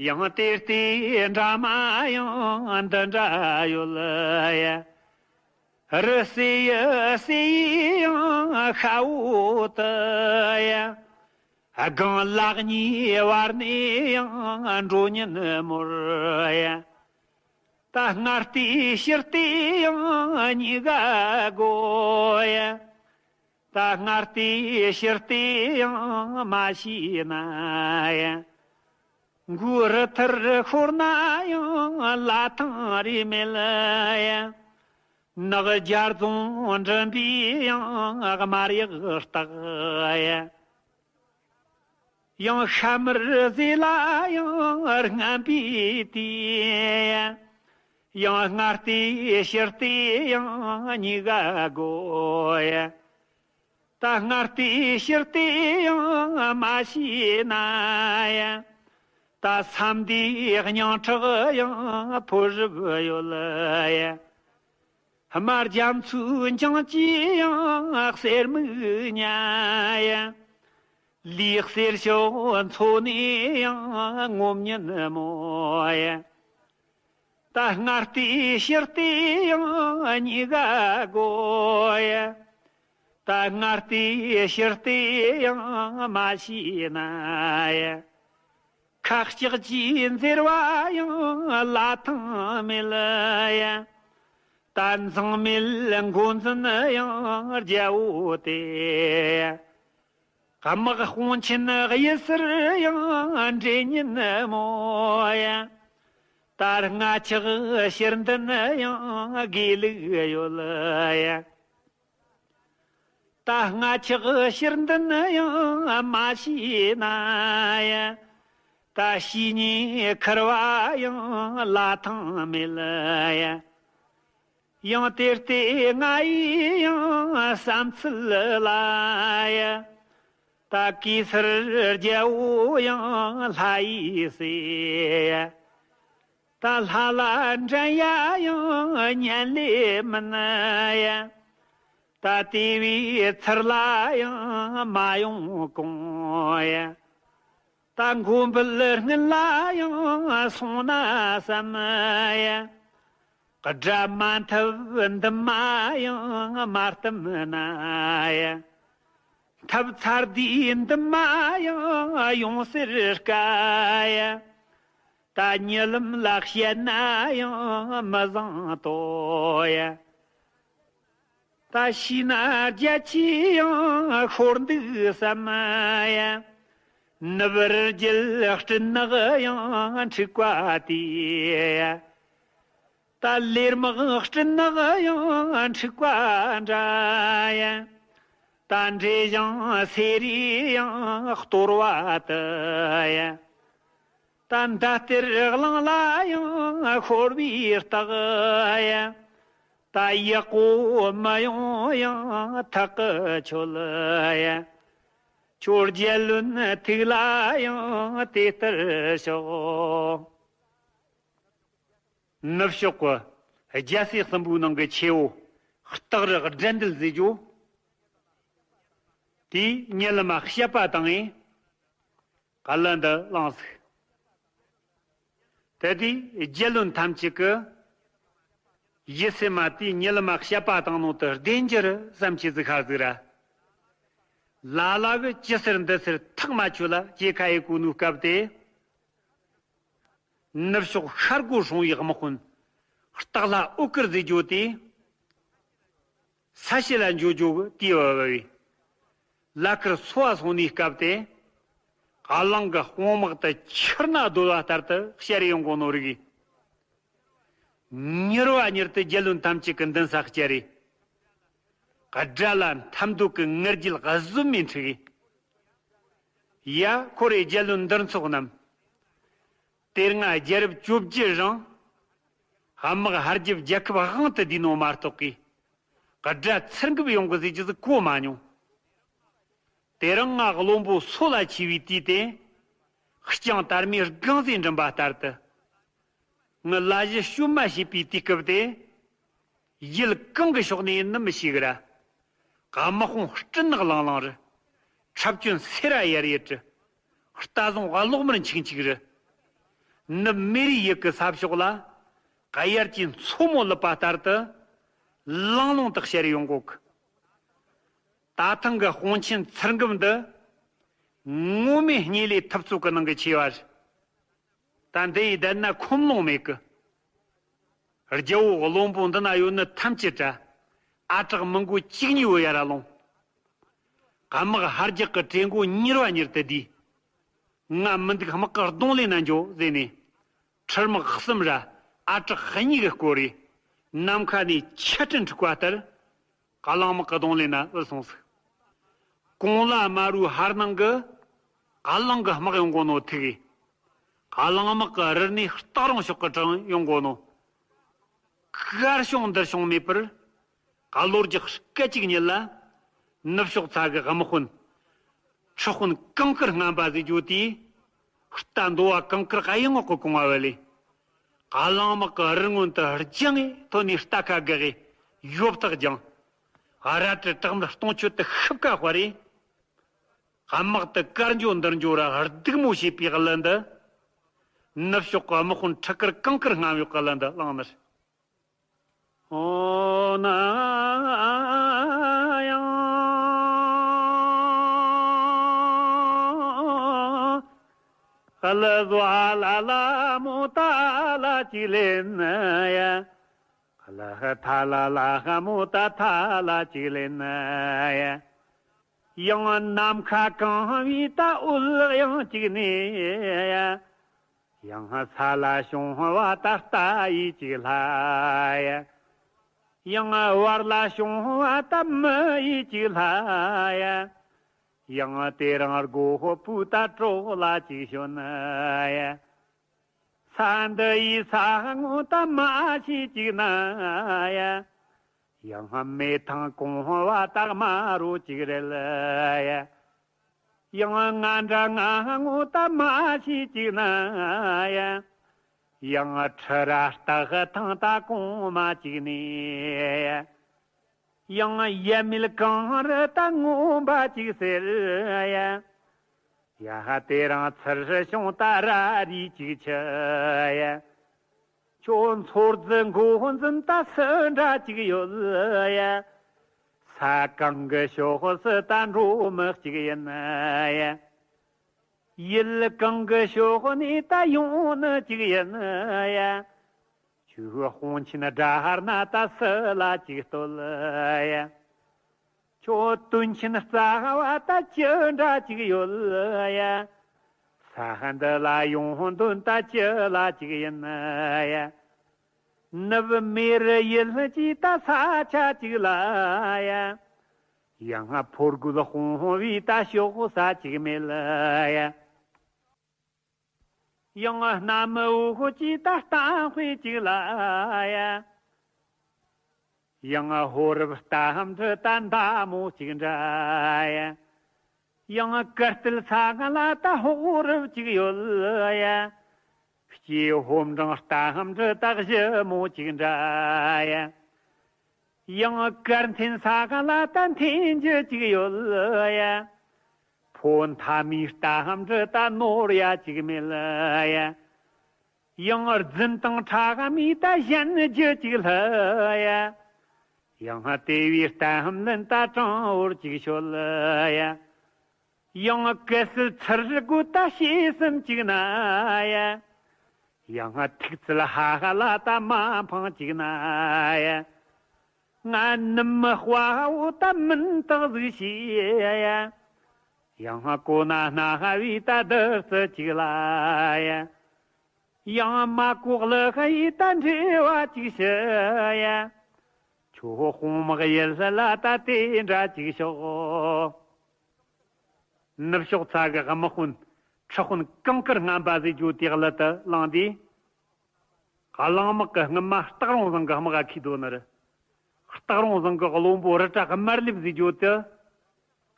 ཡང་དེ་ལྟའི་འདྲ་མ་ཡང་འདི་འདྲ་ཡོད་ཡ། རི་སེ་ཡི་སེ་ཡི་ཡང་ཤ་བོ་དུ་ཡ། སྒང་ལག་གཉིས་བར་ནས་ཡང་འགྲོ་ཉིན་མོར་ཡ། ད་སྔར་ལྟའི་ཕྱིར་ལྟས་ཡང་གཉིས་ཀ་དགོས་ཡ། ད་སྔར་ལྟའི་ཕྱིར་ལྟས་ཡང་མ་ཤེས་ན་ཡ། མགོའི་རི་ཐུར་ཤོར་ན་ཡང་ལ་ཐང་རེ་མེད་ཡ། ནགས་རྒྱ་རྫོང་འགྲིམ་པའི་ཡང་དམར་ཡག་རྟགས་ཡ། ཡང་ཤ་མར་ཟོས་ལ་ཡང་རྔམ་པའི་དུས། ཡང་སྔར་ལྟའི་ཕྱིར་ལྟས་ཡང་གཉིས་ཀ་དགོས་ཡ། ད་སྔར་ལྟའི་ཕྱིར་ལྟས་ཡང་མ་ཤེས་ན་ཡ། ད་ས་མཐའི་སྙིང་ཁྲག་ཡང་ཕོ་རབ་ཡོད་ཡ། རྨ་རྒྱ་མཚོའི་འགྱིང་བཅས་ཡང་གསེར་མིག་ཉལ་ཡ། ལུས་གསེར་ཞོ་འཚོ་ནས་ཡང་ངོམ་ཉིན་མོ་ཡ། ད་སྔར་ལྟའི་ཕྱིར་ལྟས་ཡང་གཉིས་ཀ་དགོས་ཡ། ད་སྔར་ལྟའི་ཕྱིར་ལྟས་ཡང་མ་ཤེས་ན་ཡ། ཁ་ལྕགས་ཀྱིས་འཛེར་བ་ཡང་ལ་ཐང་མེད་ཡ། ད་མཛངས་མེད་མགོ་འཛིན་ཡང་རྒྱལ་བོ་དེ། དམག་དཔུང་ཆེན་གཡུལ་སར་ཡང་འདྲེན་ཉིན་མོ་ཡ། ད་རྔ་ཆག་ཕྱིར་འདོན་ཡང་དགེ་ལུགས་ཡོད་ཡ། ད་རྔ་ཆག་ཕྱིར་འདོན་ཡང་མ་ཤེས་ན་ཡ། ད་བཤེས་གཉེན་ཁུར་བ་ཡང་ལ་ཐང་མེད་ཡ། ཡང་དེ་ལྟའི་ང་ཡི་ཡང་བསམ་ཚུལ་ལ་ཡ། ད་གེ་སར་རྒྱལ་བོ་ཡང་ལྷ་ཡིས་ཟེར་ཡ། ད་ལྷ་ལ་འགྲན་ཡ་ཡང་ཉན་ལེ་མིན་ཡ། ད་དེ་བས་ཚུར་ལ་ཡང་མ་ཡོང་གོང་ཡ། ད་མགོན་པོའི་སྔུན་ལ་ཡང་སོང་ན་བསམ་ཡ། དགྲ་མ་འཐབ་འདུན་མ་ཡང་མ་བསྟིམ་ན་ཡ། འཐབ་ཚར་དུས་འདུན་མ་ཡང་ཡོང་ཟེར་དཀའ་ཡ། ད་ཉི་ལམ་ལ་བཤད་ན་ཡང་མི་བཟང་དོ་ཡ། ད་ཤི་ན་རྒྱལ་ཆེ་ཡང་ཤོར་འདུག་བསམ་ཡ། ནུབ་རི་རྒྱུད་སྤྲིན་ནག་ཡང་འཁྲིགས་པ་དེ་ཡ། ད་ལས་དམག་སྤྲིན་ནག་ཡང་འཁྲིགས་པ་འདྲ་ཡ། ད་འབྲས་ཞིང་སེ་རི་ཡང་གཏོར་བ་དུ་ཡ། ད་མདའ་གཏེར་གླིང་ལ་ཡང་ཤོར་བའི་རྟགས་ཡ། ད་ཡག་པོ་མི་ཡོང་ཡང་ཐག་གི་ཆོད་ཡ། ཁྱོད་རྒྱལ་བློན་ཐུགས་ལ་ཡང་དེ་ལྟར་ཞོག། ནུབ་ཕྱོགས་ཀྱི་རྒྱལ་སྲས་གསུམ་པོའི་ནང་གི་ཆེ་བོ་སྟག་རི་དགྲ་འདུལ་ཟེར་རྒྱུ། དེས་ཉི་ལམ་བཤད་པ་དང་ངེ་ག་ལ་འདི་བླངས་ཟིག། དེ་དུས་རྒྱལ་བློན་ཐམས་ཅད་ཀྱི་ཡིད་སེམས་མ་དེས་ཉི་ལམ་བཤད་པ་དང་ནང་དུ་བདེན་རྒྱུ་རུ་བསམ་ཆེ་ཟིག་ཤར་ཟིག་ར། ལ་ལ་གི་ཅི་ཟེར་འདི་ཟེར་ཐག་མ་ཆོད་ལ་སྐྱེ་ཁ་ཡི་གོ་ནུ་སྐབས་དེ། ནུབ་ཕྱོགས་ཤར་སྒོ་སྲུང་བའི་དམག་དཔོན་སྟག་ལྷ་ཨོ་ཀིར་ཟེར་རྒྱུ་དེ། ས་ཞི་ལ་འགྱོ་འགྱོ་གི་དེའི་བ་བ་བའི་ལ་ཁར་སོ་བ་སོང་ནས་སྐབས་དེ། གླང་གི་དཔུང་དམག་དེ་ཆུར་ན་རྡོལ་བ་ལྟར་དུ་ཤར་ཡོང་གོ་ནོ་རིགས། མྱུར་བ་མྱུར་དུ་རྒྱལ་བློན་ཐམས་ཅད་ཀྱི་མདུན་ས་བསྐྱལ་རེ། དགྲ་ལ་འཐབ་འདོད་ཀྱི་ངར་རྒྱལ་གཟོད་མེད་འཁྲི་གི། ཡ་ཁོ་རེ་རྒྱལ་བློན་འདིར་ཚོགས་རྣམས། དེ་སྔ་རྒྱལ་རབས་བཅོ་བརྒྱད་རིང་། དམག་ཧར་རྒྱབ་རྒྱལ་ཁབ་དབང་དུ་བསྡུས་ནོ་མ་གཏོགས་ཀི། དགྲ་ཚུར་འགུབ་ཡོང་གི་ཟེར་རྒྱུ་ཟིག་གོ་མ་མྱོང་། དེ་རིང་ང་བློན་པོ་སོ་ལ་ཆས་པའི་དུས་དེ། རྐྱང་དར་མའི་རྒང་ཟས་འགྲིམ་པ་ལྟར་དུ། ངི་ལ་གཞི་བཅོས་མ་བྱས་པའི་དུས་སྐབས་དེ། ཡུལ་གང་གི་ཕྱོགས་ནས་ཡིན་ནི་མི་ཤེས་གི་ར། དམག་དཔུང་སྤྲིན་ནག་ལང་ལང་རུ། འཁྲབ་སྐྱོན་སེ་ར་ཡར་ཡར་རུ། རྟ་བཟང་གློག་དམར་འཁྱུག་འཁྱུག་རུ། ནུབ་མེ་རི་ཡུལ་གི་ས་ཕྱོགས་ལ། དབྱར་གྱི་མཚོ་མོ་ལུད་པ་ལྟར་དུ། ལང་ལོང་དུ་ཤར་ཡོང་གོ་གི། ད་ཐེངས་ཀྱི་དཔུང་ཆེན་ཚུར་འགུམ་འདི། ངོ་མའི་གཉིས་ལས་ཐུབ་ཚོད་ཀྱི་ནང་གི་ཆེ་བ་རེད། ད་འདི་ཡི་བསྡད་ན་ཁོམ་ལོང་མེད་གི། རྒྱལ་བོ་བློན་པོ་འདི་ན་ཡོད་ནི་ཐམས་ཅད་དྲ། ཨ་གྲགས་མི་མགོ་གཅིག་གཉིས་བོ་ཡར་ར་ལོངས། དམག་ཧར་རྒྱག་གི་གྲོས་འགོ་མྱུར་བ་མྱུར་དུ་བསྡུས། ང་མི་འདུག་དམག་གི་གདོང་ལེན་ན་འགྱོ་ཟེར་ནས། ཁྲིར་དམག་གསུམ་ར་ཨ་གྲགས་གཉིས་ཀྱི་སྐོར་རེ། ནམ་མཁའ་ནས་ཆུ་སྤྲིན་འཁྲིགས་པ་ལྟར། གླང་དམག་གི་གདོང་ལེན་ན་འུར་སོང་ཟིག། གོང་ལ་དམར་རུའི་ཧར་ནང་གི་གླང་གི་དམག་ཡོང་གོ་ནོ་ཐུག་གི། གླང་དམག་གི་རུ་ནས་སྟག་རོང་ཕྱོགས་ཀྱི་གྲངས་ཡོང་གོ་ནོ། གར་བྱུང་འདིར་བྱུང་མེད་པར། ག་ལོ་རྒྱུ་སྐད་ཅིག་ཉིད་ལ། ནུབ་ཕྱོགས་ཚ་གི་དམག་དཔོན། ཁྲི་དཔོན་ཀང་ཀར་རྔམ་པ་ཟིག་བརྗོད་དེ། རྟ་འདོ་བ་ཀང་ཀར་གཡས་ངོགས་ཀྱི་གོང་བ་བ་ལས། གླང་དམག་གི་རི་སྔོན་དུ་རྒྱང་ངེ་ཐོན་ནས་རྟ་ཁ་བཀག་གི་ཡོབ་ཐག་རྒྱང་། རལ་གྲི་བྲག་འདི་སྟོང་མཆོད་དུ་ཤུབས་ཀ་དཔར་རེ། དམག་དེ་གར་འགྱོ་འདིར་འགྱོ་ར་སྡུག་མོ་བྱེད་པའི་གླུ་འདི། ནུབ་ཕྱོགས་ཀྱི་དམག་དཔོན་ཁྲི་དཀར་ཀང་ཀར་རྔམ་ཡོད་གླུ་འདི་བླངས་ནི་རེད། ཨོ་ན་ཡང་། གླུ་བཟོ་ཨ་ལ་ལ་མོ་ཏ་ལ་ཅིག་ལེན་ཡ། གླུ་ཧ་ཐ་ལ་ལ་ཧ་མོ་ཏ་ཐ་ལ་ཅིག་ལེན་ཡ། ཡང་ནམ་མཁའ་གང་བའི་ཏ་འོད་ཡང་ཅིག་ནས་ཡ། ཡང་ས་ལ་བྱུང་བ་ད་རྟ་ཡིས་ཅིག་ལྷ་ཡ། ཡང་བར་ལ་བྱུང་བ་ད་མི་ཡིས་ཅིག་ལྷ་ཡ། ཡང་དེ་རིང་སྒོ་སྤུ་ད་གྲོགས་ལ་ཅིག་ཞོན་ཡ། ས་འདི་ཡི་ས་ངོ་ད་མ་ཤེས་ཅིག་ན་ཡ། ཡང་མེ་ཐང་གོང་བ་ད་དམར་རོ་ཅིག་རེད་ཡ། ཡང་ང་འདྲ་ང་ངོ་ད་མ་ཤེས་ཅིག་ན་ཡ། ཡང་ཁྲི་ར་སྟག་ཐང་ད་གོང་མ་ཅིག་ནས་ཡ། ཡང་ཡ་མིལ་གངས་རི་ད་ངོ་མ་ཅིག་ཟེར་ཡ། ཡ་ཧ་དེ་རིང་ཚུར་བྱུང་ད་ར་རི་ཅིག་ཆུ་ཡ། ཁྱོད་མཚོ་རྫི་མགོ་འཛིན་ད་སུ་འདྲ་ཅིག་ཡོད་ཡ། ས་གང་གི་ཕྱོགས་སུ་ད་འགྲོ་མི་གཅིག་ཡིན་ཡ། ཡུལ་གང་གི་ཕྱོགས་ནས་ད་ཡོང་ནི་གཅིག་ཡིན་ཡ། ཁྱོད་དཔུང་ཆེན་དགྲ་ཧར་ན་ད་སུ་ལ་གཅིག་བསྟོད་ཡ། ཁྱོད་དོན་ཆེན་རྩ་བ་ད་ཅི་འདྲ་གཅིག་ཡོད་ཡ། ས་འདི་ལ་ཡོང་དོན་ད་ཅི་ལ་གཅིག་ཡིན་ཡ། ནུབ་མེ་རི་ཡུལ་གཅིག་ད་ས་ཆ་གཅིག་ལ་ཡ། ཡང་ཕོ་རྒོད་དཔུང་བའི་ད་ཤོག་ས་གཅིག་མེད་ཡ། ཡང་གནམ་འོག་གཅིག་ད་གཏམ་དཔེ་གཅིག་ལ་ཡ། ཡང་ཕོ་རབ་གཏམ་འདྲི་ད་མདའ་མོ་གཅིག་འདྲ་ཡ། ཡང་དཀར་སྟོད་ས་གང་ལ་ད་ཕོ་རབ་གཅིག་ཡོད་ཡ། སྐྱེས་ཕོ་འབྲིང་གཏམ་འདྲི་ད་གཞི་མོ་གཅིག་འདྲ་ཡ། ཡང་དཀར་མཐིང་ས་གང་ལ་ད་མཐུན་རྒྱུ་གཅིག་ཡོད་ཡ། ཕོ་མཐའ་མའི་གཏམ་འདྲི་ད་ནོར་ཡ་གཅིག་མེད་ཡ། ཡང་རྫུན་དང་ཕྲ་མའི་ད་གཞན་རྒྱུ་གཅིག་ལྷ་ཡ། ཡང་དེ་བའི་གཏམ་ལན་ད་དྲང་བོར་གཅིག་ཤོད་ལ་ཡ། ཡང་གལ་སྲིད་ཚུར་རྒོལ་ད་ཤེས་སེམས་གཅིག་ན་ཡ། ཡང་ཐུག་ཚུལ་ཧ་ཧ་ལ་ད་མ་འཕང་གཅིག་ན་ཡ། ང་ནུབ་མི་དཔའ་བོ་ད་མིན་དག་ཟིག་ཤེས་ཡ། ཡང་གོ་ན་སྣ་ཧ་བའི་ད་བདག་རྩི་གཅིག་ལ་ཡ། ཡང་མ་གོ་ལ་ཧ་ཡི་ད་འབྲེལ་བ་གཅིག་ཤི་ཡ། ཁྱོད་དཔུང་དམག་ཡུལ་ལ་ད་དེ་འདྲ་གཅིག་ཤོག། ནུབ་ཕྱོགས་ཚ་གི་དམག་དཔོན་ཁྲི་དཔོན་ཀང་ཀར་རྔམ་པ་ཟིག་བརྗོད་དེ་གླུ་དུ་བླངས་དུས། གླང་དམག་གི་རྔུལ་མ་སྟག་རོང་བཟང་གི་དམག་ག་ཁུས་དོ་ནི་རེད། སྟག་རོང་བཟང་གི་བློན་པོ་རི་བྲག་དམར་ལེབ་ཟིག་བརྗོད་དུ།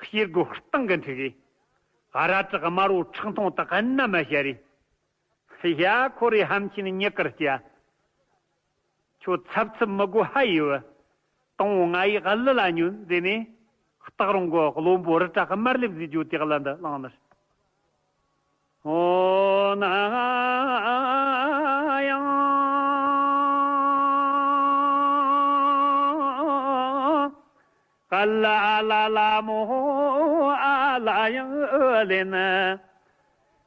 ཤེལ་སྒོ་སྟེང་གི་འཁྲིག་གི། ར་བྲག་དམར་བོ་ཁྲག་འཐུང་དག་གནམ་མ་ཤར་རེ། ཡ་ཁོ་རེ་ཧམ་ཆེན་ཉི་དཀར་སྐྱ། ཁྱོད་འཚབ་འཚུབ་མི་དགོས་ཧ་ཡིས་བུ། དང་བོ་ང་ཡི་གླུ་ལ་ཉོན་ཟེར་ནས། སྟག་རོང་གི་བློན་པོ་རི་བྲག་དམར་ལེབ་ཟེར་རྒྱུ་དེ་གླུ་འདི་བླངས་ནི། ཨོ་ན་ཡང་། ག་ལ་ཨ་ལ་ལ་མོ་ཨ་ལ་ཡང་ཨོ་ལེན།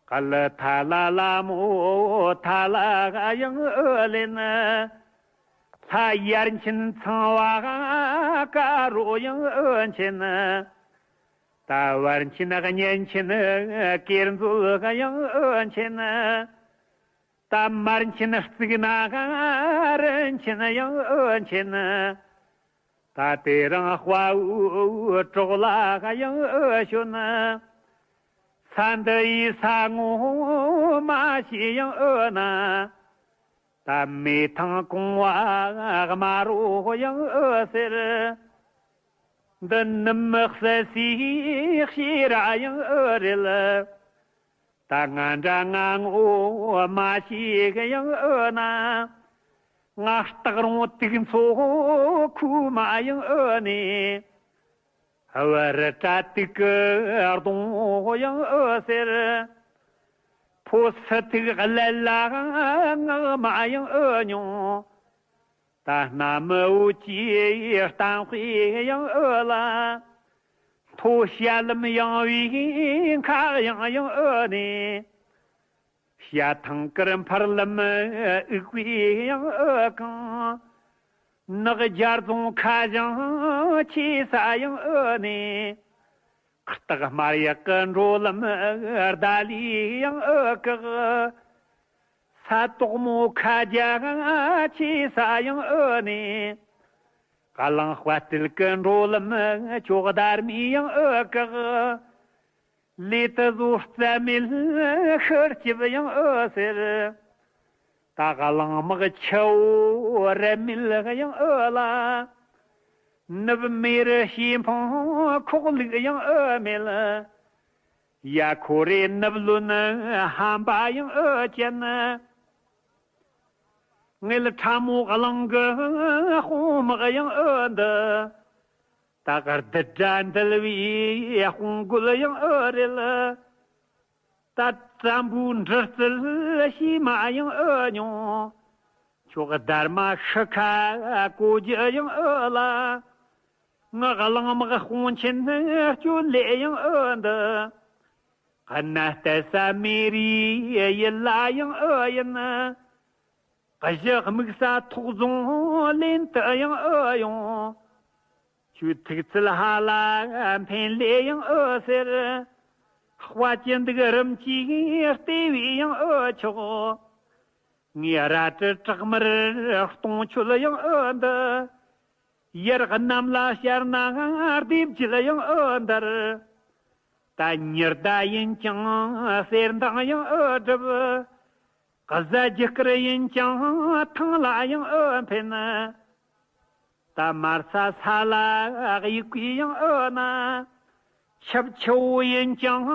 ག་ལ་ཐ་ལ་ལ་མོ་ཐ་ལ་ཡང་ཨོ་ལེན། ལྷ་ཡར་ཕྱིན་ཚངས་པ་དཀར་པོ་ཡང་ཨོ་མཁྱེན། ད་བར་ཕྱིན་གཉན་ཆེན་གེར་མཛོད་ཡང་ཨོ་མཁྱེན། ད་མར་ཕྱིན་གཙུག་ན་རིན་ཆེན་ཡང་ཨོ་མཁྱེན། ད་དེ་རིང་དཔའ་བོའི་གྲོགས་ལ་ཡང་ཨོ་བྱོན། ས་འདི་ཡི་ས་ངོ་མ་ཤེས་ཡང་ཨོ་ན། ད་མེ་ཐང་གོང་བ་དམར་པོ་ཡང་ཨོ་ཟེར། འདི་ནུབ་མི་སྲིད་སའི་ཤེས་ར་ཡང་ཨོ་རེད། ད་ང་འདྲ་ང་ངོ་མ་ཤེས་ཡང་ཨོ་ན། ང་སྟག་རོང་དུག་མཚོ་ཁུག་མ་ཡང་ཨོ་ནས། བུ་རི་བྲག་དུག་གི་སྡོང་པོ་ཡང་ཨོ་ཟེར། ཕོ་སི་ཐུག་ཀླད་ལ་ངག་མ་ཡང་ཨོ་མྱོང་། ད་སྣ་མི་འོད་ཀྱི་གཏམ་དཔེ་ཡང་ཨོ་ལ། མཐོ་བྱ་ལམ་ཡངས་པའི་མཁའ་དབྱིངས་ཡང་ཨོ་ནས། བྱ་ཐང་དཀར་འཕར་ལམ་དབུས་པའི་ཡང་ཨོ་གང་། ནགས་རྒྱ་རྫོང་ཁ་བྱང་ཆེ་ས་ཡང་ཨོ་ནས། སྟག་དམར་ཡག་གི་འགྲོ་ལམ་རྡ་ལི་ཡང་ཨོ་བཀག། ས་དོག་མོ་ཁ་རྒྱ་ཆེ་ས་ཡང་ཨོ་ནས། ཀ་ལང་དཔལ་སྤྲུལ་གི་འགྲོ་ལམ་ཅོག་བརྡར་མའི་ཡང་ཨོ་བཀག། ལས་དུ་བཟོ་རྩ་མེད་ཤི་སྐྱིབས་ཡང་ཨོ་ཟེར། ད་གླང་དམག་ཆུ་བོ་རབ་མེད་ཡང་ཨོ་ལ། ནུབ་མེ་རི་བྱེ་འཕང་ཁོག་ལུག་ཡང་ཨོ་མེད། ཡ་ཁོ་རེ་ནུབ་ལོན་ཧམ་པ་ཡང་ཨོ་ཅན། ངེད་ཁྲ་མོ་གླང་གི་དཔུང་དམག་ཡང་ཨོ་འདི། ད་གར་དུ་དགྲ་འདུལ་བའི་དཔུང་རྒོད་ཡང་ཨོ་རེད། ད་བཙན་པོའི་འདྲི་རྩད་ཤེས་མ་ཡང་ཨོ་མྱོང་། ཁྱོད་སྡར་མ་ཤི་ཁ་གོ་རྒྱུ་ཡང་ཨོ་ལ། ང་གླང་དམག་དཔུང་ཆེན་སྐྱོད་ལས་ཡང་ཨོ་འདི། གནའ་གཏད་ས་མེ་རིའི་ཡུལ་ལ་ཡང་ཨོ་ཡིན། གཞི་དམིགས་ས་ཐོག་རྫོང་ལེན་དུ་ཡང་ཨོ་ཡོང་། ཁྱོད་ཐུགས་ཚད་ཧ་ལ་འཕེན་ལེ་ཡང་ཨོ་ཟེར། དཔའ་ཅན་འདུག་རིམ་གྱིས་བལྟས་བས་ཡང་ཨོ་ཆོག། ངས་རལ་གྲི་བྲག་དམར་གཏོང་ཆོད་ཡང་ཨོ་འདི། ཡར་གནམ་ལ་ཤར་ན་སྡེ་བརྒྱད་ཡང་ཨོ་འདར། ད་ཉི་ཟླ་ཡིན་ཀྱང་གསེར་མདངས་ཡང་ཨོ་སྒྲིབ། གཟའ་རྒྱུ་སྐར་ཡིན་ཀྱང་ཐང་ལ་ཡང་ཨོ་འཕེན། ད་མར་ས་ས་ལ་གཡུག་གི་ཡང་ཨོ་ན། ཆབ་ཆུ་བོ་ཡིན་ཀྱང་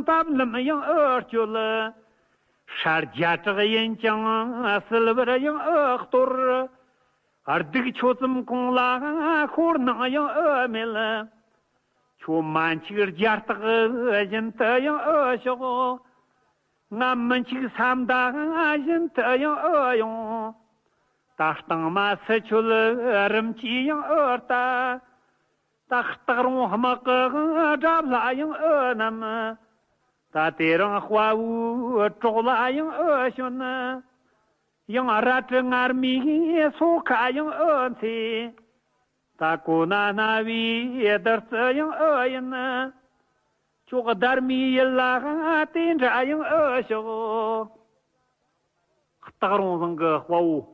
འབབ་ལམ་ཡང་ཨོ་སྐྱོད། ཧྲ་རྒྱ་བྲག་ཡིན་ཀྱང་སིལ་བུར་ཡང་ཨོ་གཏོར། སྡུག་ཆོ་ཙམ་གོང་ལ་ཤོར་ནང་ཡང་ཨོ་མེད། ཁྱོད་མ་འཆིག་རྒྱ་སྟག་བཞིན་དུ་ཡང་ཨོ་ཤོག། ང་མི་འཆིག་ས་མདའ་བཞིན་དུ་ཡང་ཨོ་ཡོང་། ད་སྟེང་མ་སི་ཆོལ་རིམ་གྱིས་ཡང་ཨོ་ལྟ། ད་སྟག་རོང་དམག་གི་དགྲ་ལྷ་ཡང་ཨོ་རྣམས། ད་དེ་རིང་དཔའ་བོའི་གྲོགས་ལ་ཡང་ཨོ་བྱོན། ཡང་རལ་གྲི་ངར་མའི་སོ་ཁ་ཡང་ཨོ་འཚེ། ད་གོ་ན་སྣ་བའི་བདུད་རྩི་ཡང་ཨོ་ཡིན། ཅོག་སྡར་མའི་ཡུལ་ལ་དེ་འདྲ་ཡང་ཨོ་ཤོག། སྟག་རོང་བཟང་གི་དཔའ་བོ་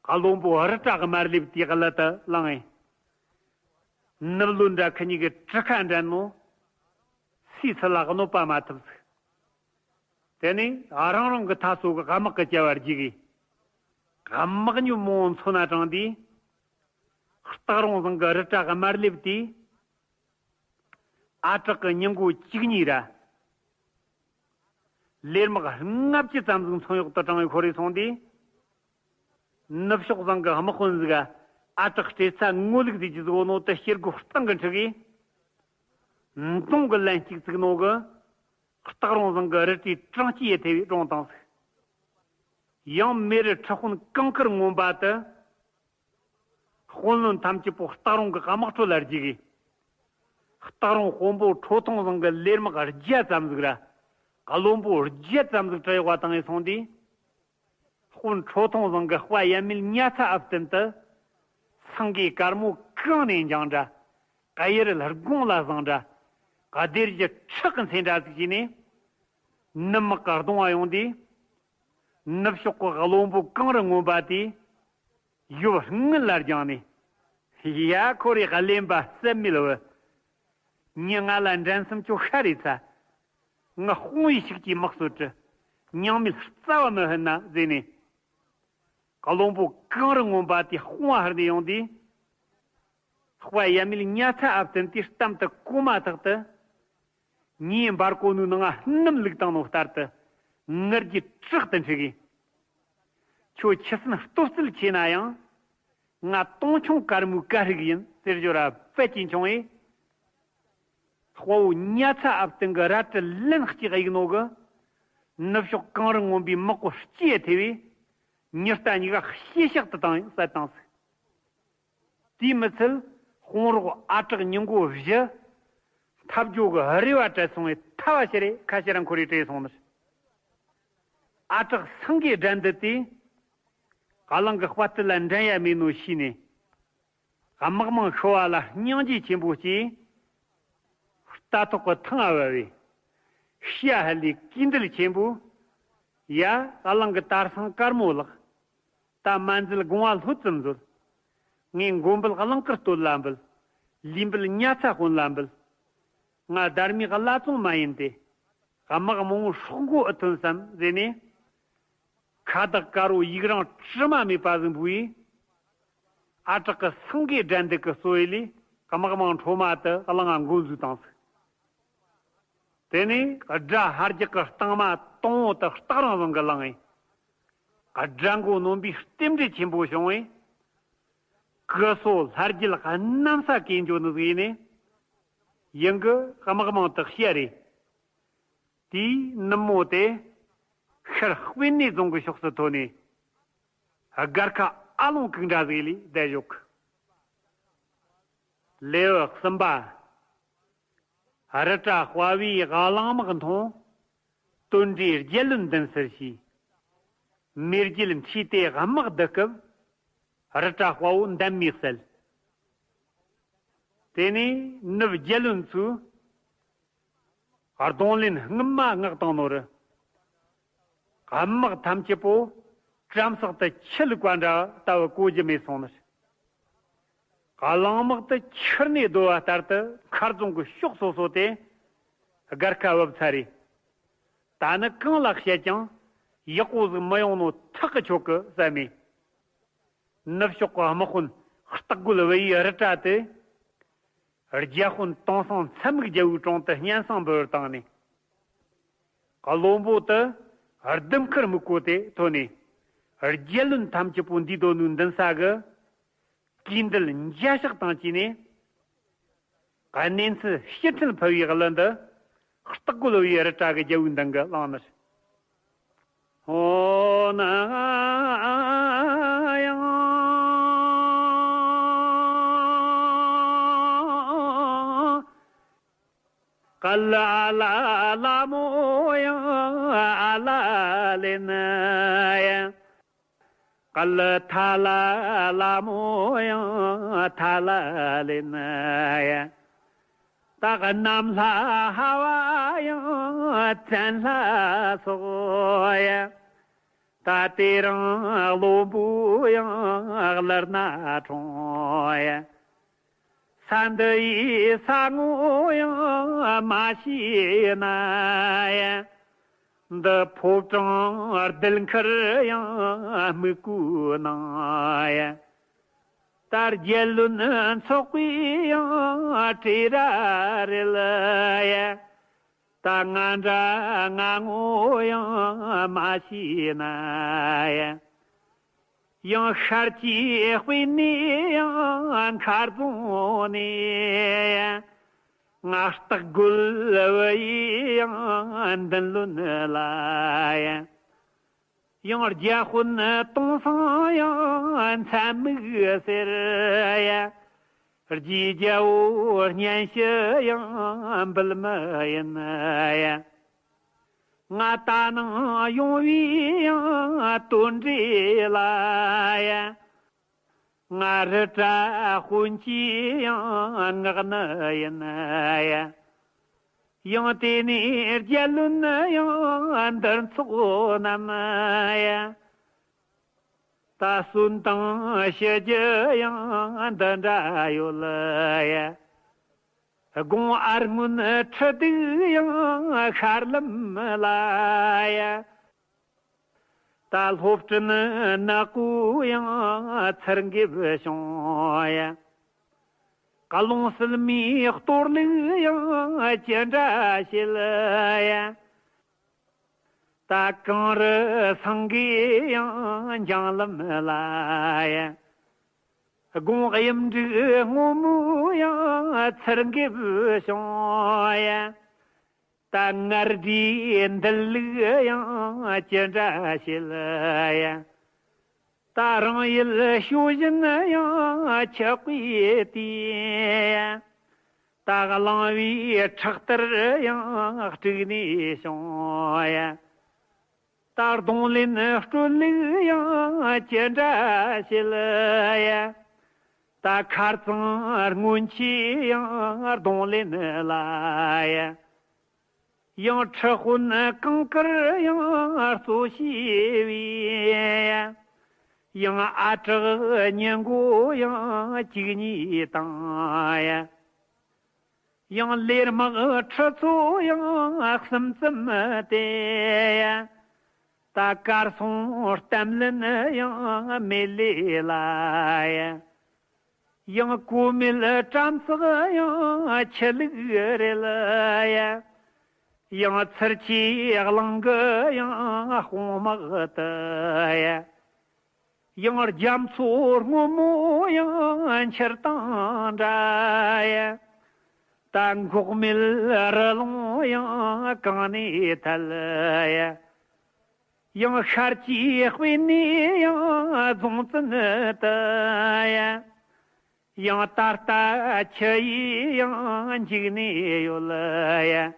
བློན་པོ་རི་བྲག་དམར་ལེབ་དེའི་གླུ་དེ་བླངས་ཡིན། ནུབ་ལོ་འདྲ་ཁི་གཉིས་ཀྱི་གྲུ་ཁ་འདྲ་ནོ། སུས་སུ་ལ་གནོད་པ་མ་ཐུབ་ཟིག། དེ་ནས་རང་རང་གི་ཐ་སོ་གི་དམག་གི་བྱ་བར་རྒྱུག་གི། དམག་མྱོས་མོ་མཚོ་ན་དྲངས་དུས། སྟག་རོང་བཟང་གི་རི་བྲག་དམར་ལེབ་དེས། ཨ་བྲག་གི་ཉིན་མགོ་བཅུ་གཉིས་ར། ལས་དམག་ལྔ་བཅུ་ཙམ་ཟིག་མཚོན་གཡོག་ཏུ་དྲངས་བའི་ཁོར་རེ་སོང་དུས། ནུབ་ཕྱོགས་བཟང་གི་དམག་དཔོན་ཟིག་ཨ་དྲག་སྤྲེལ་ཚ་ངོ་ལུག་ཟིག་གི་ཟིག་ནོ་དུ་ཤེལ་སྒོ་སྟེང་གི་འཁྲི་གི། མདུང་གི་ལན་གཅིག་བཙུགས་ནོ་གི། སྟག་རོང་བཟང་གི་རི་བྲིས་གྲངས་ཀྱིས་ཐེ་བའི་གྲོང་དང་ཟིག། ཡང་མེ་རི་ཁྲི་དཔོན་གངས་དཀར་རྔོན་པ་དུ། དཔོན་བློན་ཐམས་ཅད་པོ་སྟག་རོང་གི་དམག་ཁྲོད་ལ་རྒྱུག་གི། སྟག་རོང་དཔོན་པོ་ཁྲོ་ཐུང་བཟང་གི་ལས་དམག་བརྒྱ་ཙམ་ཟིག་ར། བློན་པོ་བརྒྱ་ཙམ་ཟིག་གྲི་གཡོག་པ་བཏང་ངེ་སོང་དུས། དཔོན་ཁྲོ་ཐུང་བཟང་གི་དཔའ་ཡབ་མེས་ཉ་ཚ་ཨབ་བསྟན་དུ། སེང་གེ་དཀར་མོ་གངས་ནས་འགྱིང་འདྲ། གཡུ་རལ་དགུང་ལ་བཟང་འདྲ། སྡེར་གྱི་ཁྲག་གི་མཚོན་འདྲ་ཟིག་བྱས་ནས། ནུབ་དམག་གི་གདོང་བ་ཡོང་དུས། ནུབ་ཕྱོགས་གི་བློན་པོ་གངས་རི་རྔོན་པ་དེས། ཡུལ་དངུལ་ལ་བརྒྱངས་ནས། ཡ། ཁོ་རེ་གླེན་པ་སེམས་མེད་བུ། མྱི་ང་ལ་འགྲན་སེམས་ཁྱོད་ཤ་རེ་ཚ། ངི་དཔུང་བའི་ཤུགས་ཀྱིས་དམག་སོད་དྲི། མྱང་མེད་རྩ་བ་མི་ཕན་ན་ཟེར་ནས། བློན་པོ་གངས་རི་རྔོན་པ་དེའི་དཔུང་བ་ཕུར་ནས་ཡོང་དུས། དཔའ་ཡབ་མེས་ཉ་ཚ་ཨབ་བསྟན་དེའི་གཏམ་དུ་གོ་མ་ཐག་ཏུ། ཉེའི་འབར་གོ་ནུའི་ནང་ང་སྣུམ་བླུགས་བཏང་ནོ་ལྟར་དུ། ངར་གྱིས་དྲག་ཏུ་འཁྲིགས་གི། ཁྱོད་ཁྱི་སེམས་སྟོབས་རྩལ་ཆེ་ན་ཡང་། ང་སྟོང་ཆུང་དཀར་མོའི་དཀའ་རིགས་ཡིན་ཟེར་ཞོར་ར་བད་ཀྱིས་མཆོངས་ཡེ། དཔའ་བོ་ཉ་ཚ་ཨབ་བསྟན་གི་རལ་གྲི་ལན་གཅིག་གཡུགས་ནོ་གི། ནུབ་ཕྱོགས་གངས་རི་རྔོན་པའི་དམག་གོ་སྐྱེས་ཐེ་བས། མྱི་རྟ་གཉིས་ཀ་ཤེད་ཤག་ཏུ་བཏང་བསད་བཏང་ཟིག། དེས་མི་ཚད། དཔུང་རོགས་ཨ་གྲགས་ཉིན་མགོ་བཞི། འཐབ་ཇོ་གི་རེ་བ་བྲལ་སོང་བས་ཐལ་བ་ཤི་རེ་ཁ་ཤི་ར་འཁོར་རེ་བྲོས་སོང་ནི། ཨ་གྲགས་སེང་གེ་དགྲ་འདུལ་དེས། གླང་གི་དཔའ་རྟུལ་ལ་འགྲན་ཡ་མེད་ནོ་ཤེས་ནས། དམག་མང་ཤོར་བ་ལ་སྙིང་རྗེ་ཆེན་པོ་སྐྱེས། རྟ་ཐོག་གི་ཐང་ང་བབས་པས། ཤ་ཧ་ལས་གུས་འདུད་ཆེན་པོས། ཡ། གླང་གི་དར་སེང་དཀར་མོ་ལགས། ད་མ་འཛུལ་དགོངས་པ་ལྷོད་ཙམ་མཛོད། ངས་མགོན་པོ་གླང་དཀར་སྟོད་ལ་འབུལ། ལུས་འབུལ་ཉ་ཚ་དཔོན་ལ་འབུལ། ང་སྡར་མའི་བླ་བཙོང་མ་ཡིན་ཏེ། དམག་མང་པོ་སྲོག་མགོ་ཨེ་ཐོན་བསམ་ཟེར་ནས། ཁ་བཏགས་དཀར་པོ་ཡིག་རིང་དྲི་མ་མེད་པ་ཟིག་འབུལ་ཡེ། ཨ་གྲགས་ཀྱི་སེང་གེ་དགྲ་འདུལ་གྱི་གསོ་བའི་ལས་དམག་མང་འཕྲོ་མ་དུ་གླང་ང་མགོ་འཛུགས་བཏང་ཟིག། དེ་ནས་དགྲ་ཧར་རྒྱག་གི་རྟིང་མ་དང་པོ་དེ་སྟག་རོང་བཟང་གིས་བླངས་ཡེ། དགྲ་མགོ་ནོན་པོས་རྟེན་འབྲེལ་ཆེན་པོ་བྱུང་བས། ཀུ་སོ་ལྷ་རྒྱལ་གནམ་ས་གས་འགྱོ་ནི་ཟིག་ཡིན་ནས། ཡང་གི་དམག་མང་དུ་བཤད་རེ། དེའི་ནུབ་མོ་དེ་ཤར་དཔོན་གནས་རྫོང་གི་ཕྱོགས་སུ་ཐོན་ནས། སྒར་ཁ་ཨ་ལོང་གུག་འདྲ་ཟིག་ལས་བསྡད་བཞག་གི། ལེའུ་གསུམ་པ། རི་བཀྲ་དཔའ་བོས་གླང་དམག་མཐོང་། དོན་འདྲིས་རྒྱལ་བློན་མདུན་སར་ཞུས། མེས་རྒྱལ་འཁྲིས་ཏེ་དམག་བསྡུ་སྐབས། རི་བཀྲ་དཔའ་བོ་འདན་མས་བསད། དེ་ནས་ནུབ་རྒྱལ་བློན་ཚོས་གདོང་ལེན་སྔོན་མ་མངགས་བཏང་ནོ་རུ། དམག་ཐམས་ཅད་པོ་བྲམ་ཟེ་དེ་ཆུ་བླུགས་པ་འདྲ་ལྟ་བུ་གོ་རྒྱུ་མེད་སོང་ནི། གླང་དམག་དེ་ཆུར་ནས་བརྡོལ་བ་ལྟར་དུ་མཁར་རྫོང་གི་ཕྱོགས་སོ་སོ་དེ་སྒར་ཁ་བབས་ཚར་རེད། ད་ནི་གང་ལ་བཤད་ཀྱང་ཡག་པོ་ཟིག་མི་ཡོང་ནོ་ཐག་གིས་ཆོད་གི་བསམ་མེད། ནུབ་ཕྱོགས་ཀྱི་དམག་དཔོན་སྟག་རྒོད་བུ་ཡི་རི་བཀྲ་དེ། རྒྱལ་དཔོན་དེང་སང་མཚན་མོ་རྒྱལ་པོའི་དྲུང་དུ་སྙན་སེང་འབུལ་བར་བཏང་ནས། བློན་པོ་དེ་ལྡུམ་མཁར་སྨུག་པོ་དེ་ཐོན་ནས། རྒྱལ་བློན་ཐམས་ཅད་པོ་འདུས་སྡོད་ནོའི་མདུན་ས་གི་གུས་འདུད་འཇའ་ཤག་དང་བཅས་ནས། གནས་ཚུལ་ཕྱིར་འཕྲིན་ཕུལ་བའི་གླུ་འདི་སྟག་རྒོད་བུ་ཡི་རི་བཀྲ་གི་རྒྱལ་པོའི་མདུན་གྱི་བླངས་ནི། ཨོ་ན་ཡང་། ག་ལ་ལ་ལ་མོ་ཡང་ཨ་ལ་ལེ་ན་ཡང་། ག་ལ་ཐ་ལ་ལ་མོ་ཡང་ཐ་ལ་ལེ་ན་ཡང་། ད་ག་གནམ་ལྷ་ཧ་བ་ཡང་བཙན་ལྷ་སོགས་ཡང་། ད་དེ་རིང་བློན་པོ་ཡང་གླུར་ན་ཁྲོང་ཡང་། ས་འདི་ཡི་ས་ངོ་ཡང་མ་ཤེས་ན་ཡང་། འདི་ཕོ་བྲང་ལྡུམ་མཁར་ཡང་སྨུག་པོའི་ནང་ཡང་། ད་རྒྱལ་བློན་ཚོགས་པའི་ཡང་བྲེལ་ར་རེད་ཡང་། ད་ང་འདྲ་ང་ངོ་ཡང་མ་ཤེས་ན་ཡང་། ཡང་ཤར་གྱི་དཔེ་ནས་ཡང་མཁར་རྫོང་ནས། ང་སྟག་རྒོད་བུ་ཡི་ཡང་མདུན་ལོན་ལ། ཡང་རྒྱལ་དཔོན་སྟོང་སང་ཡང་མཚན་མིག་ཟེར། རྗེ་རྒྱལ་བོ་གཉེན་བཤེས་ཡང་འབུལ་མི་ཡིན། ང་ད་ནང་ཡོང་བའི་ཡང་དོན་འབྲས་ལ། ང་རི་བྲག་དཔོན་གྱི་ཡང་ངག་ནི་ཡིན། ཡང་དེ་ནས་རྒྱལ་བློན་ཡང་འདིར་འཚོགས་རྣམས། ད་གསོན་དང་ཞི་རྒྱུ་ཡང་འདི་འདྲ་ཡོད། དགོང་ཨར་སྔོན་ཁྲི་གདུགས་ཡང་ཤར་ལམ་ལ། ད་སློབ་སྤྲིན་ནག་པོ་ཡང་ཚུར་འགེབས་བྱུང་། ཀློང་སིལ་མའི་གཏོར་ལུགས་ཡང་ཅི་འདྲ་བྱེད། ད་གངས་རི་སེང་གེ་ཡང་འགྱིང་ལམ་ལ། དགོང་གཡུ་འབྲུག་སྔོན་མོ་ཡང་ཚུར་འགེབས་བྱུང་། ད་མངལ་སྦྲུལ་འདུལ་ལུགས་ཡང་ཅི་འདྲ་བྱེད། ད་རང་ཡུལ་ཞོ་བཞིན་ཡང་ཆགས་པའི་དུས། ད་གླང་བའི་ཁྲག་ལྟར་ཡང་དཀྲུགས་ནས་བྱུང་། ད་གདོང་ལེན་སྤྲོད་ལུགས་ཡང་ཅི་འདྲ་བྱེད། ད་མཁར་གཙང་སྔོན་ཆད་ཡང་གདོང་ལེན་ལ། ཡང་ཁྲི་དཔོན་གངས་དཀར་ཡང་གཙོ་བྱས་པའི། ཡང་ཨ་གྲགས་ཉི་མགོ་ཡང་བཅུ་གཉིས་དང་། ཡང་ལས་དམག་ཁྲི་ཚོ་ཡང་གསུམ་ཙམ་སྟེ། ད་གར་སོང་གཏམ་ལན་ཡང་མེད་ལས་ལ། ཡང་གོ་མེད་བྲམ་ཟེ་ཡང་ཆི་ལུགས་རེད། ཡང་ཚུར་ཆེ་གླིང་གི་ཡང་དཔུང་དམག་དུ། ཡང་རྒྱ་མཚོ་སྔོན་མོ་ཡང་འཁྱིལ་དང་འདྲ། ད་འགོག་མེད་རི་ལུང་ཡང་གངས་ནས་ཐལ། ཡང་ཤར་གྱི་དཔེ་ནས་ཡང་རྫོང་བཙུན་དུ། ཡང་ད་ལྟ་ཁྱི་ཡིས་ཡང་འཇིགས་ནས་ཡོད།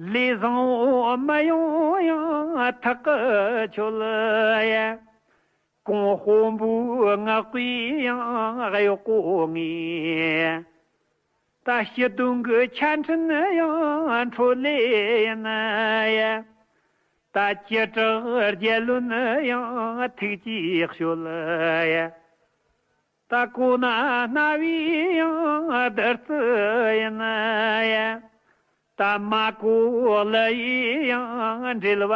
ལས་བཟང་བོ་མི་ཡོང་ཡང་ཐག་གི་ཆོད། གོང་དཔོན་པོའི་མངགས་པའི་ཡང་གཡོག་པོ་ངས། ད་སྤྱི་དོན་གྱི་ཆ་འཕྲིན་ཡང་འཕྲོད་ལེ་ཡིན། ད་ཅི་དྲག་རྒྱལ་བློན་ཡང་ཐུགས་ཀྱིས་བཤོལ། ད་གོ་ན་རྣ་བས་ཡང་བདུད་རྩི་ཡིན། ད་མ་གོ་ལུ་ཡིས་ཡང་འགྲེལ་བ་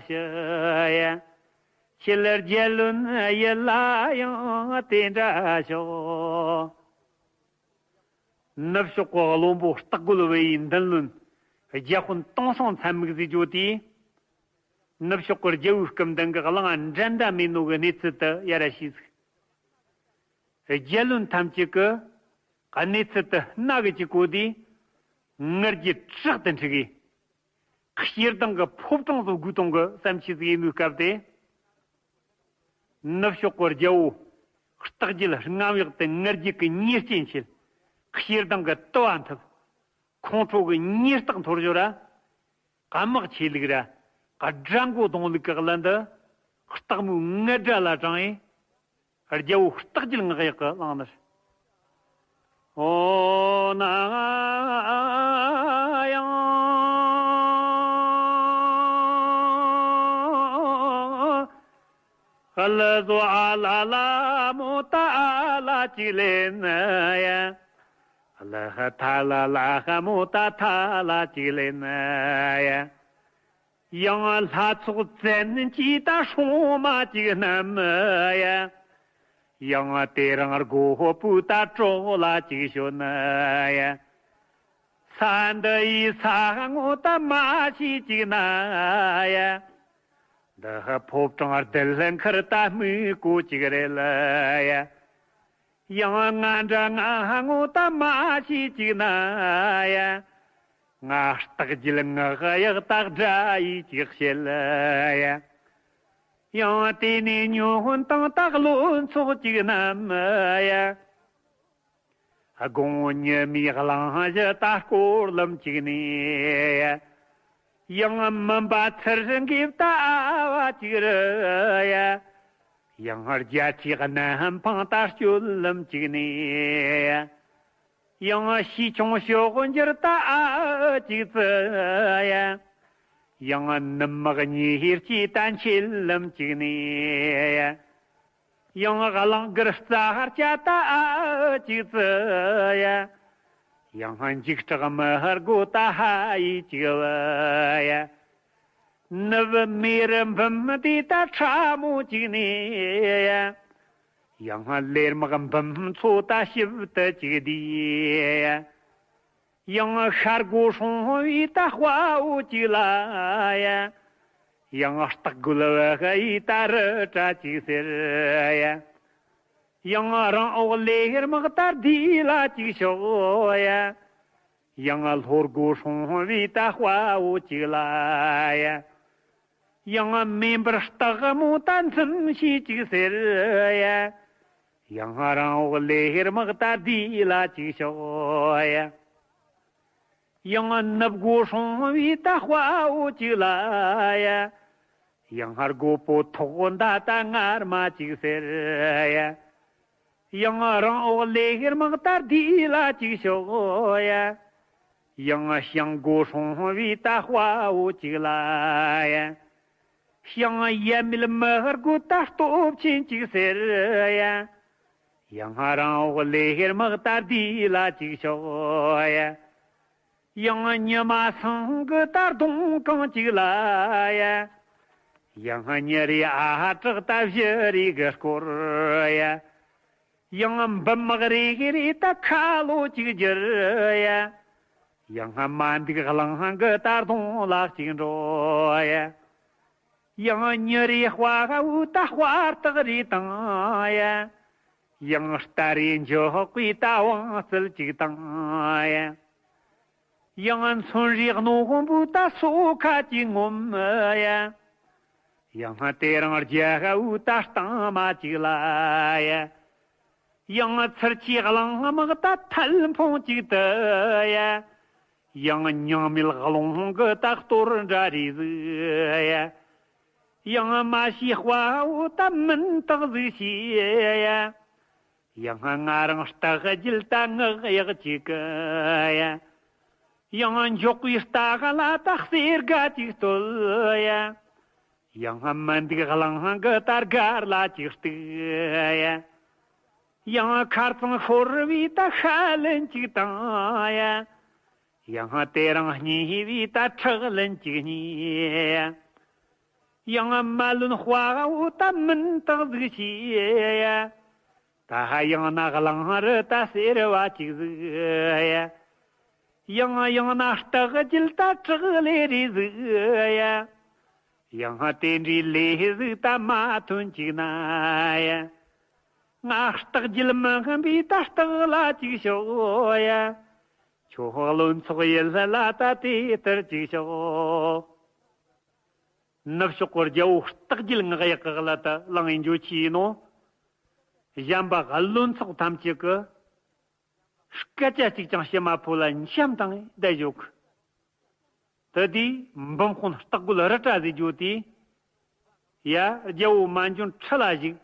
ཞུ། ཁྱེད་རྒྱལ་བློན་ཡིད་ལ་ཡང་དེ་འདྲ་ཞོག། ནུབ་ཕྱོགས་ཀྱི་བློན་པོ་སྟག་རྒོད་བུ་ཡི་མདུན་ལོན། རྒྱལ་དཔོན་སྟོང་སང་མཚན་མིག་ཟེར་རྒྱུ་དེས། ནུབ་ཕྱོགས་ཀྱི་རྒྱལ་པོའི་སྐུ་མདུན་གྱི་གླིང་འགྲན་ཟླ་མེད་ནོ་གི་གནས་ཚུལ་དུ་ཡར་ར་ཤེས་ཟིག། རྒྱལ་བློན་ཐམས་ཅད་ཀྱི་གནས་ཚུལ་དུ་སྣ་གི་ཅིག་གོ་དུས། ངར་གྱི་དྲག་ཏུ་འཁྲིག་གི། ཞེ་སྡང་གི་ཕོ་བྲང་བཟོ་དགོས་དོན་གྱི་བསམ་ཤེས་ཟིག་ཡིན་ནོའི་སྐབས་དེ། ནུབ་ཕྱོགས་ཀྱི་རྒྱལ་པོ་སྟག་རྒྱལ་རྔམ་གཡག་དེ་ངར་རྒྱུད་ཀྱི་ཉེས་ཅན་ཆེད། ཞེ་སྡང་གི་དུ་བ་འཐིབས། ཁོང་ཁྲོ་གི་ཉེས་རྟགས་འཐོར་ཞོར་ར། དམག་ཆས་ལུགས་ར། དགྲ་མགོ་རྡུང་ལུགས་ཀྱི་ཀླད་འདི། སྟག་མོའི་ངར་སྒྲ་ལ་དྲངས་ཡིན། རྒྱལ་པོ་སྟག་རྒྱལ་ངག་གཡག་གི་གླིང་ནས། ཨོ་ན་ཡང་། ཀླུ་བཟོ་ཨ་ལ་ལ་མོ་ཏ་ཨ་ལ་ཅིག་ལེན་ཡ། ལ་ཧ་ཐ་ལ་ལ་ཧ་མོ་ཏ་ཐ་ལ་ཅིག་ལེན་ཡ། ཡང་ལྷ་ཚོགས་བཙན་གྱིས་ད་སྲུང་མ་ཅིག་བསྣམས་ཡ། ཡང་དེ་རིང་སྒོ་སྤུ་ད་གྲོགས་ལ་ཅིག་ཞོན་ཡ། ས་འདི་ཡི་ས་ངོ་ད་མ་ཤི་ཅིག་ན་ཡ། ཕོ་བྲང་ལྡུལ་མཁར་ད་སྨུག་པོ་ཅིག་རེད་ཡ། ཡང་ང་འདྲ་ང་ངོ་ད་མ་ཤེས་ཅིག་ན་ཡ། ང་རྟགས་བརྒྱད་ངག་གཡག་ད་དགྲ་ཡིས་ཅིག་བཤད་ཡ། ཡང་དེ་ནས་ཉོན་དང་ད་བློ་ཚོགས་ཅིག་རྣམས་ཡ། དགོང་ཉི་མའི་གླིང་བཞི་ད་སྐོར་ལམ་གཅིག་ནས། ཡང་མུན་པ་ཚུར་འགེབས་ད་ཨ་བ་གཅིག་རུ་ཡ། ཡང་རྒྱ་ཆེའི་གནམ་འཕང་ད་སྐྱོད་ལམ་གཅིག་ནས། ཡང་ཤིས་ཆུང་ཕྱོགས་འགྱུར་ད་ཨ་གཅིག་ཙི་ཡ། ཡང་ནུབ་དམག་ཉེ་ཧེར་གྱིས་ད་འཆེལ་ལམ་གཅིག་ནས། ཡང་གླང་དཀར་རྩྭ་ཧར་སྐྱ་ད་ཨ་གཅིག་ཙི་ཡ། ཡང་འཇིགས་སྐྲག་མི་དགོས་ད་ཧ་ཡིས་གཅིག་བུ་ཡ། ནུབ་མེ་རི་འབུམ་དེ་ད་ཁྲ་མོ་གཅིག་ནས་ཡ། ཡང་ལེར་དམག་འབུམ་ཚོ་ད་ཞིབ་ཏུ་གཅིག་བསྡུས་ཡ། ཡང་ཤར་སྒོ་སྲུང་བའི་ད་དཔའ་བོ་གཅིག་ལ་ཡ། ཡང་སྟག་རྒོད་བ་ཡི་ད་རི་བཀྲ་གཅིག་ཟེར་ཡ། ཡང་རང་འོག་ལས་དམག་ད་བསྡུས་ལ་གཅིག་ཤོག་ཡ། ཡང་ལྷོ་སྒོ་སྲུང་བའི་ད་དཔའ་བོ་གཅིག་ལ་ཡ། ཡང་མེ་འབར་སྟག་མོ་ད་འཛུམ་ཞིག་གཅིག་ཟེར་ཡ། ཡང་རང་འོག་ལས་དམག་ད་བསྡུས་ལ་གཅིག་ཤོག་ཡ། ཡང་ནུབ་སྒོ་སྲུང་བའི་ད་དཔའ་བོ་གཅིག་ལ་ཡ། ཡང་རྒོད་པོ་ཐོག་མདའ་ད་ངར་མ་གཅིག་ཟེར་ཡ། ཡང་རང་འོག་ལས་དམག་ད་བསྡུས་ལ་གཅིག་ཤོག་ཡ། ཡང་ཤང་སྒོ་སྲུང་བའི་ད་དཔའ་བོ་གཅིག་ལ་ཡ། ཤང་ཡ་མེད་མི་དགོས་ད་སྟོབས་ཆེན་གཅིག་ཟེར་ཡ། ཡང་རང་འོག་ལས་དམག་ད་བསྡུས་ལ་གཅིག་ཤོག་ཡ། ཡང་ཉི་མ་སང་གི་ད་གདོང་གང་གཅིག་ལ་ཡ། ཡང་ཉི་རེ་ཨ་གྲགས་ད་བཞི་རེ་གི་སྐོར་ཡ། ཡང་འབུམ་དམག་རེ་རེ་ད་ཁ་ལོ་གཅིག་བསྒྱུར་ཡ། ཡང་མ་འདུག་གླིང་གི་ད་གདོང་ལ་གཅིག་འགྲོ་ཡ། ཡང་ཉི་རེ་དཔའ་བོ་ད་དཔའ་རྟགས་རེ་བཏང་ཡ། ཡང་རྟ་རེ་འཇོག་པའི་ད་དབང་རྩལ་གཅིག་བཏང་ཡ། ཡང་མཚོན་རེ་རྣོན་པོ་ད་སོ་ཁ་གཅིག་ངོམ་ཡ། ཡང་དེ་རིང་རྒྱལ་བོ་ད་སྟེང་མ་གཅིག་ལ་ཡ། ཡང་ཚུར་ཆའི་གླང་དམག་ད་ཐལ་འཕོང་གཅིག་ཏུ་ཡ། ཡང་མྱང་མེད་གློང་གི་ད་གཏོར་འདྲ་རེ་ཟིག་ཡ། ཡང་མ་ཤེས་དཔའ་བོ་ད་མིན་རྟགས་ཟིག་ཤེས་ཡ། ཡང་ང་རང་རྟགས་བརྒྱད་ད་ངག་གཡག་གཅིག་གི་ཡ། ཡང་འཇོག་པའི་རྟ་ག་ལ་ད་གསེར་སྒ་གཅིག་བཏོད་ཡ། ཡང་མི་འདུག་གླང་གི་ད་སྒར་ལ་གཅིག་གཏུག་ཡ། ཡང་མཁར་གཙང་ཤོར་བའི་ད་ཤ་ལན་གཅིག་བཏང་ཡ། ཡང་དེ་རིང་གཉིས་པའི་ད་ཁྲག་ལན་གཅིག་གཉིས་ཡ། ཡང་མ་ལོན་དཔའ་བོ་ད་མིན་རྟགས་ཟིག་ཤེས་ཡ། ད་ཡང་ན་གླང་རི་ད་སེར་བ་གཅིག་ཟིག་ཡ། ཡང་ཡང་ན་རྟགས་བརྒྱད་ད་དྲག་ལས་རེ་ཟིག་ཡ། ཡང་དེ་འདྲའི་ལས་ཟིག་ད་མ་ཐོན་གཅིག་ན་ཡ། ང་རྟགས་བརྒྱད་མི་ཧམ་པའི་ད་རྟགས་ལ་གཅིག་ཤོག་ཡ། ཁྱོད་བློན་ཚོགས་ཡིད་ལ་ད་དེ་ལྟར་གཅིག་ཤོག་ནུབ་ཕྱོགས་ཀྱི་རྒྱལ་པོ་རྟགས་བརྒྱད་ངག་ཡག་གི་གླུ་དེ་གླེང་ཡིན་རྒྱུ་ཆི་ཡིན་ནོ། གཞན་པ་བློན་ཚོགས་ཐམས་ཅད་ཀྱི་སྐད་ཆ་གཅིག་ཀྱང་བཤད་མ་ཕོད་ལ་འཆམ་དང་བསྡད་ཞོག་དེ་དུས་འབུམ་དཔོན་སྟག་རྒོད་རི་བཀྲ་ཟེར་རྒྱུ་དེས། ཡ། རྒྱལ་པོ་མ་འཇོན་ཁྲི་ལ་བཞུགས།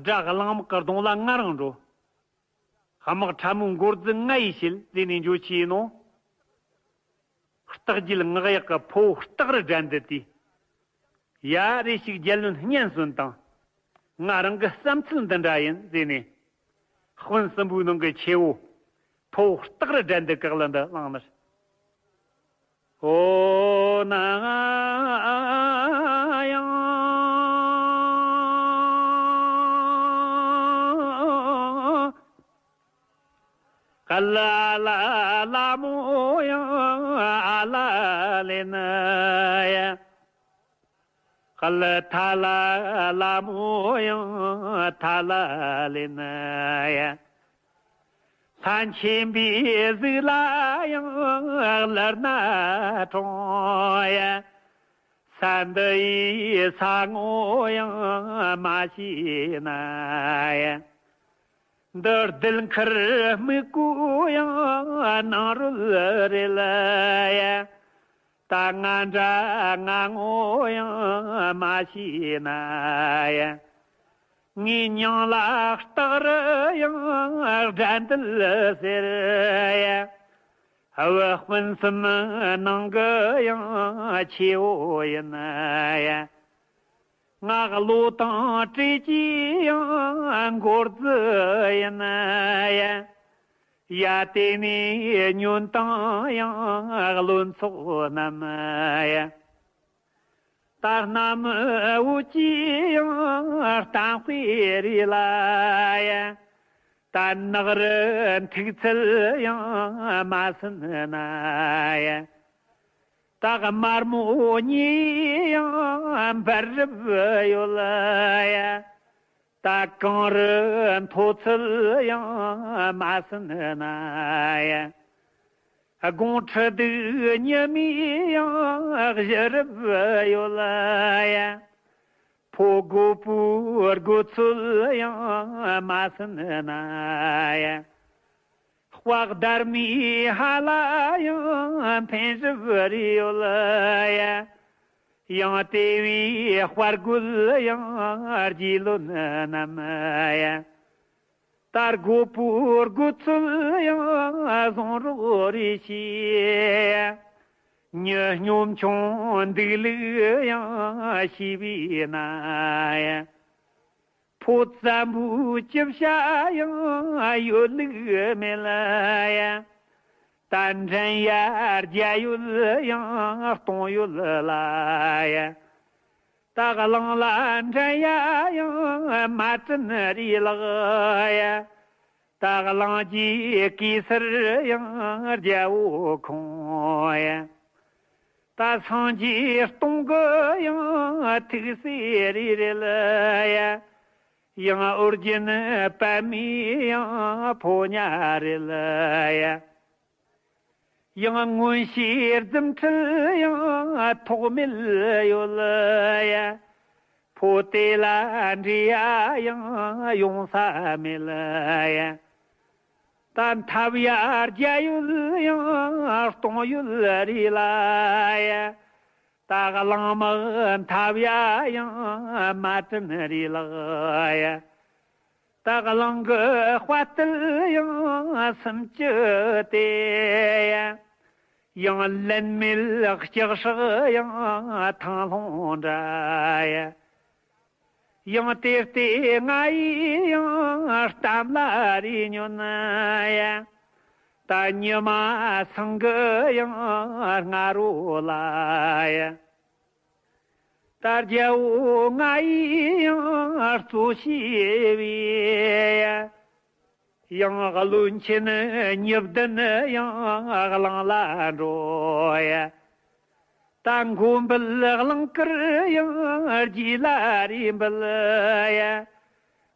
དགྲ་གླང་དམག་གི་གདོང་ལ་ང་རང་འགྲོ། དམག་ཕྲ་མོའི་འགོ་རྫི་ང་ཡིས་བྱེད་ཟེར་ནས་འགྱོ་ཆི་ཡིན་ནོ། རྟགས་བརྒྱད་ངག་ཡག་གི་ཕོ་བོ་སྟག་རི་དགྲ་འདུལ་དེས། ཡ། རེ་ཞིག་རྒྱལ་བློན་སྙན་གསོན་དང་། ང་རང་གི་བསམ་ཚུལ་འདི་འདྲ་ཡིན་ཟེར་ནས། དཔོན་གསུམ་པོའི་ནང་གི་ཆེ་བོ། ཕོ་བོ་སྟག་རི་དགྲ་འདུལ་གི་གླུ་འདི་བླངས་ནས། ཨོ་ན་ཡང་ཀ་ལ་ལ་ལ་མོ་ཡང་ཨ་ལ་ལེ་ན་ཡ། གལ་ཐ་ལ་ལ་མོ་ཡང་ཐ་ལ་ལེན་ཡ། ལྷན་ཆེན་པོའི་གཟུགས་ལ་ཡང་ལར་ན་གྲོང་ཡ། ས་འདི་ཡི་ས་ངོ་ཡང་མ་ཤེས་ན་ཡ། འདི་རྡུལ་མཁར་སྨུག་པོ་ཡང་ནང་རོལ་རེད་ལ་ཡ། ད་ང་འདྲ་ང་ངོ་ཡང་མ་ཤེས་ན་ཡ། ངའི་མྱིང་ལ་སྟག་རི་ཡང་དགྲ་འདུལ་ཟེར་ཡ། བུ་སྤུན་གསུམ་ནང་གི་ཡང་ཆེ་བོ་ཡིན་ཡ། ང་བློ་དང་བྲེལ་གྱི་ཡང་མགོ་རྫི་ཡིན་ཡ། ཡ་དེ་ནས་ཉོན་དང་ཡང་བློན་ཚོགས་རྣམས་ཡ། ད་གནམ་འོད་ཀྱི་ཡང་གཏམ་དཔེ་རེད་ལ་ཡ། ད་ནགས་རི་མཐུག་ཚད་ཡང་མ་ཟིན་ན་ཡ། ད་དམར་མོ་གཉིས་ཡང་འབར་རིབ་ཡོད་ལ་ཡ། ད་གངས་རི་མཐོ་ཚད་ཡང་མ་ཟིན་ན་ཡ། དགོང་ཁྲི་གདུགས་ཉི་མའི་ཡང་གཞི་རིབ་ཡོད་ལ་ཡ། ཕོ་རྒོད་པོའི་རྒོད་ཚད་ཡང་མ་ཟིན་ན་ཡ། དཔའ་རྡར་མའི་ཧ་ལ་ཡང་འཕེན་རིབ་རེ་ཡོད་ལ་ཡ། ཡང་དེ་བས་དཔའ་རྒོད་ཡང་རྗེ་བློན་རྣམས་ཡ། ད་རྒོད་པོའི་རྒོད་ཚད་ཡང་བཟུང་རོགས་རེ་བྱས། མྱི་སྙོམ་ཆུང་འདུག་ལུགས་ཡང་ཤེས་པས་ན་ཡ། ཕོ་བཙན་པོའི་སྐྱིད་ཤ་ཡང་ཡོད་ལུགས་མེད་ལ་ཡ། ད་འགྲན་ཡ་རྒྱ་ཡོད་ཡང་སྟོང་ཡོད་ལ་ཡ། ད་གླིང་ལ་འགྲན་ཡ་ཡང་མ་བྲིན་རེ་ལགས་ཡ། ད་གླིང་རྗེ་གེ་སར་ཡང་རྒྱལ་པོ་ཁོང་ཡ། ད་སངས་རྒྱས་སྟོང་གི་ཡང་ཐུགས་སྲས་རེ་རེད་ལ་ཡ། ཡང་ཨོ་རྒྱན་པདྨའི་ཡང་ཕོ་ཉ་རེད་ལ་ཡ། ཡང་མངོན་ཤེས་རྫུ་འཕྲུལ་ཡང་ཐོགས་མེད་ཡོད་ལ་ཡ། ཕོ་དེ་ལ་འདྲེ་ཡ་ཡང་ཡོང་ས་མེད་ལ་ཡ། ད་འཐབ་ཡ་རྒྱ་ཡོད་ཡང་སྟོང་ཡོད་རེད་ལ་ཡ། ད་གླིང་དམག་འཐབ་ཡ་ཡང་མ་བྲིན་རེད་ལགས་ཡ། ད་གླིང་གི་དཔའ་རྟུལ་ཡང་སུམ་ཅུ་དེ་ཡང་ལན་མེད་ལྕགས་སྲེག་ཡང་ཐང་ལྷུང་འདྲ་ཡ། ཡང་དེ་ལྟའི་ང་ཡི་ཡང་གཏམ་ལ་རེ་ཉོན་ཡ། ད་ཉི་མ་སང་གི་ཡང་སྔ་རོ་ལ་ཡ། ད་རྒྱལ་པོ་ང་ཡི་ཡང་གཙོ་བྱས་པའི་ཡང་བློན་ཆེན་ཉི་བདུན་ཡང་གླིང་ལ་འགྲོ་ཡ། ད་མགོན་འབུལ་གླིང་དཀར་ཡང་རྗེ་ལ་རས་འབུལ་ཡ།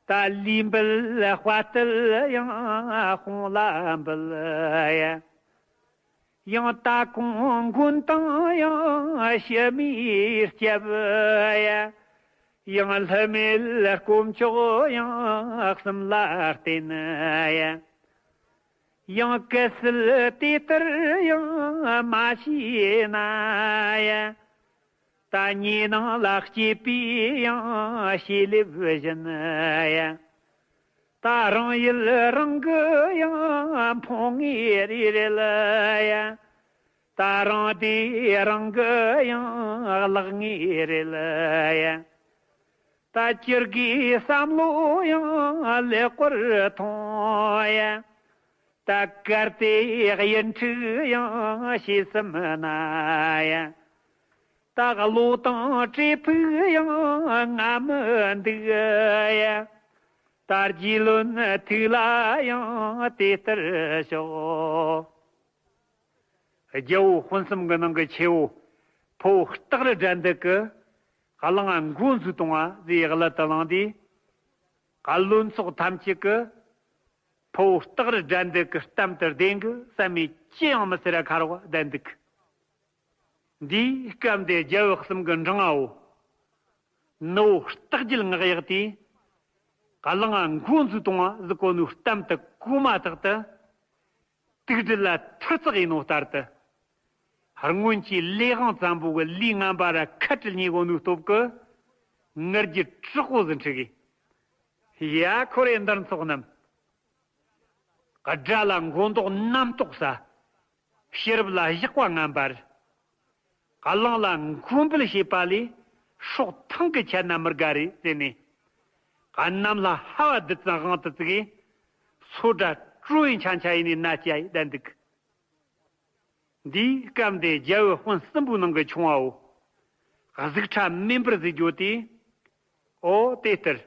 ད་ལུས་འབུལ་དཔའ་རྟུལ་ཡང་དཔུང་ལ་འབུལ་ཡ། ཡང་ད་གོང་མགོན་དང་ཡང་ཕྱི་མའི་སྐྱབས་ཡ། ཡང་ལྷུ་མེད་དཀོན་མཆོག་ཡང་གསུམ་ལ་བརྟེན་ཡ། ཡང་གལ་སྲིད་དེ་ལྟར་ཡང་མ་བྱས་ན་ཡ། ད་ཉེ་ནང་ལ་སྐྱེས་པའི་ཡང་ཤེས་ལེབ་བཞིན་ཡ། ད་རང་ཡུལ་རང་གི་ཡང་འཕོང་ངེས་རེ་རེད་ལ་ཡ། ད་རང་སྡེ་རང་གི་ཡང་བརླག་ངེས་རེད་ལ་ཡ། ད་སྤྱིར་གི་བསམ་བློ་ཡང་ལེགས་པར་ཐོངས་ཡ། ད་གལ་ཏེ་གཡུལ་འཁྲུག་ཡང་བྱེད་བསམ་ན་ཡ། ད་བློ་དང་བྲེལ་ཕུགས་ཡང་ང་མི་འདུག་ཡ། ད་རྗེ་བློན་ཐུགས་ལ་ཡང་དེ་ལྟར་ཞོག། རྒྱལ་པོ་དཔོན་གསུམ་གྱི་ནང་གི་ཆེ་བོ་ཕོ་སྟག་རི་དགྲ་འདུལ་གྱི་ གླང་མགོ་འཛུགས་གཏོང་བ་ཟེར་གླུ་དུ་བླངས་ཏེ། བློན་ཚོགས་ཐམས་ཅད་ཀྱི་ཕུ་བོ་སྟག་རི་དགྲ་འདུལ་གྱི་གཏམ་དུ་བདེན་གི་བསམ་མེད་ཅི་ཡང་མི་ཟེར་ར་ཁ་རོག་བསྡད་འདུག་འདིའི་སྐབས་འདི་རྒྱལ་བུ་གསུམ་གྱི་འབྲང་བོ། ནུ་བོ་སྟག་རྒྱལ་མངགས་ཡག་དེས། གླང་མགོ་འཛུགས་གཏོང་བ་ཟེར་གོ་ནོ་གཏམ་དུ་གོ་མ་ཐག་ཏུ། དུག་སྦྲུལ་ལ་ཐུར་བརྩེགས་ཡིན་ནོ་ལྟར་དུ། སྔོན་གྱི་ལས་དབང་བཙན་པོ་གི་ལུས་ངན་པ་ར་ཁ་བྲལ་ཉེ་གོ་ནོ་སྟོབས་ཀྱིས། ངུ་རྒྱུད་དྲག་པོ་ཟིག་འཁྲིགས་གི། ཡ་ཁོ་རེ་འདིར་ཚོགས་རྣམས། དགྲ་ལ་མགོ་འདོགས་རྣམ་རྟོག་ཟ། ཕྱི་རབས་ལ་བཞག་པ་ངན་པ་རེད། གླང་ལ་མགོ་འབུལ་བྱེད་པ་ལས་སྲོག་ཐང་གི་ཆད་ན་མི་དགའ་རེད་ཟེར་ནས། གནམ་ལྷ་ཧ་བ་བདུད་ཙམ་དབང་དུ་བཙུགས་ཡས། སོ་སྒྲ་དྲོ་བའི་འཆའ་འཆའ་ཡས་ནས་མནའ་བསྐྱལ་ཡས་བསྡད་འདུག་འདིའི་སྐབས་འདི་རྒྱལ་བུ་སྤུན་གསུམ་པོའི་ནང་གི་ཆུང་བའོ། གཟུགས་ཁྲ་མེ་འབར་ཟེར་རྒྱུ་དེ། ཨོ་དེ་ལྟར།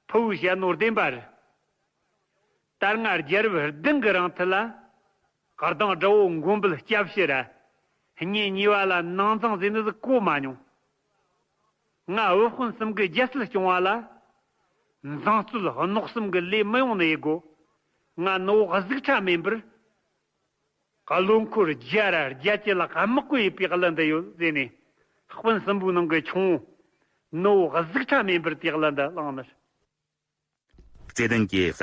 ཕུ་བོས་བཤད་ནོ་བདེན་པ་རེད། ད་སྔ་རྒྱལ་རབས་བདུན་གྱི་རིང་ཐད་ལ། གདངས་དགྲ་བོ་མགོན་པོའི་སྐྱབས་ཕྱིར་ར། གཉེན་ཉེ་བ་ལ་ནང་འཛིང་ཟེར་ནི་ཟིག་གོ་མ་མྱོང་། ང་བུ་སྤུན་གསུམ་གྱི་རྒྱལ་སྲིད་སྐྱོང་བ་ལ། འཛིང་རྩོད་རྣོ་གསུམ་གྱི་ལས་མི་ཡོང་ནི་ཡེ་གོ། ང་ནུ་བོ་གཟུགས་ཁྲ་མེ་འབར། བློན་འཁོར་རྒྱལ་ར་རྒྱལ་གྱི་ལ་དམག་གོ་ཡེ་པའི་གླུ་འདི་ཡོད་ཟེར་ནས། སྤུན་གསུམ་པོའི་ནང་གི་ཆུང་བོ། ནུ་བོ་གཟུགས་ཁྲ་མེ་འབར་དེ་གླུ་འདི་བླངས་ནི་རེད། བརྩེ་ལྡན་གྱི།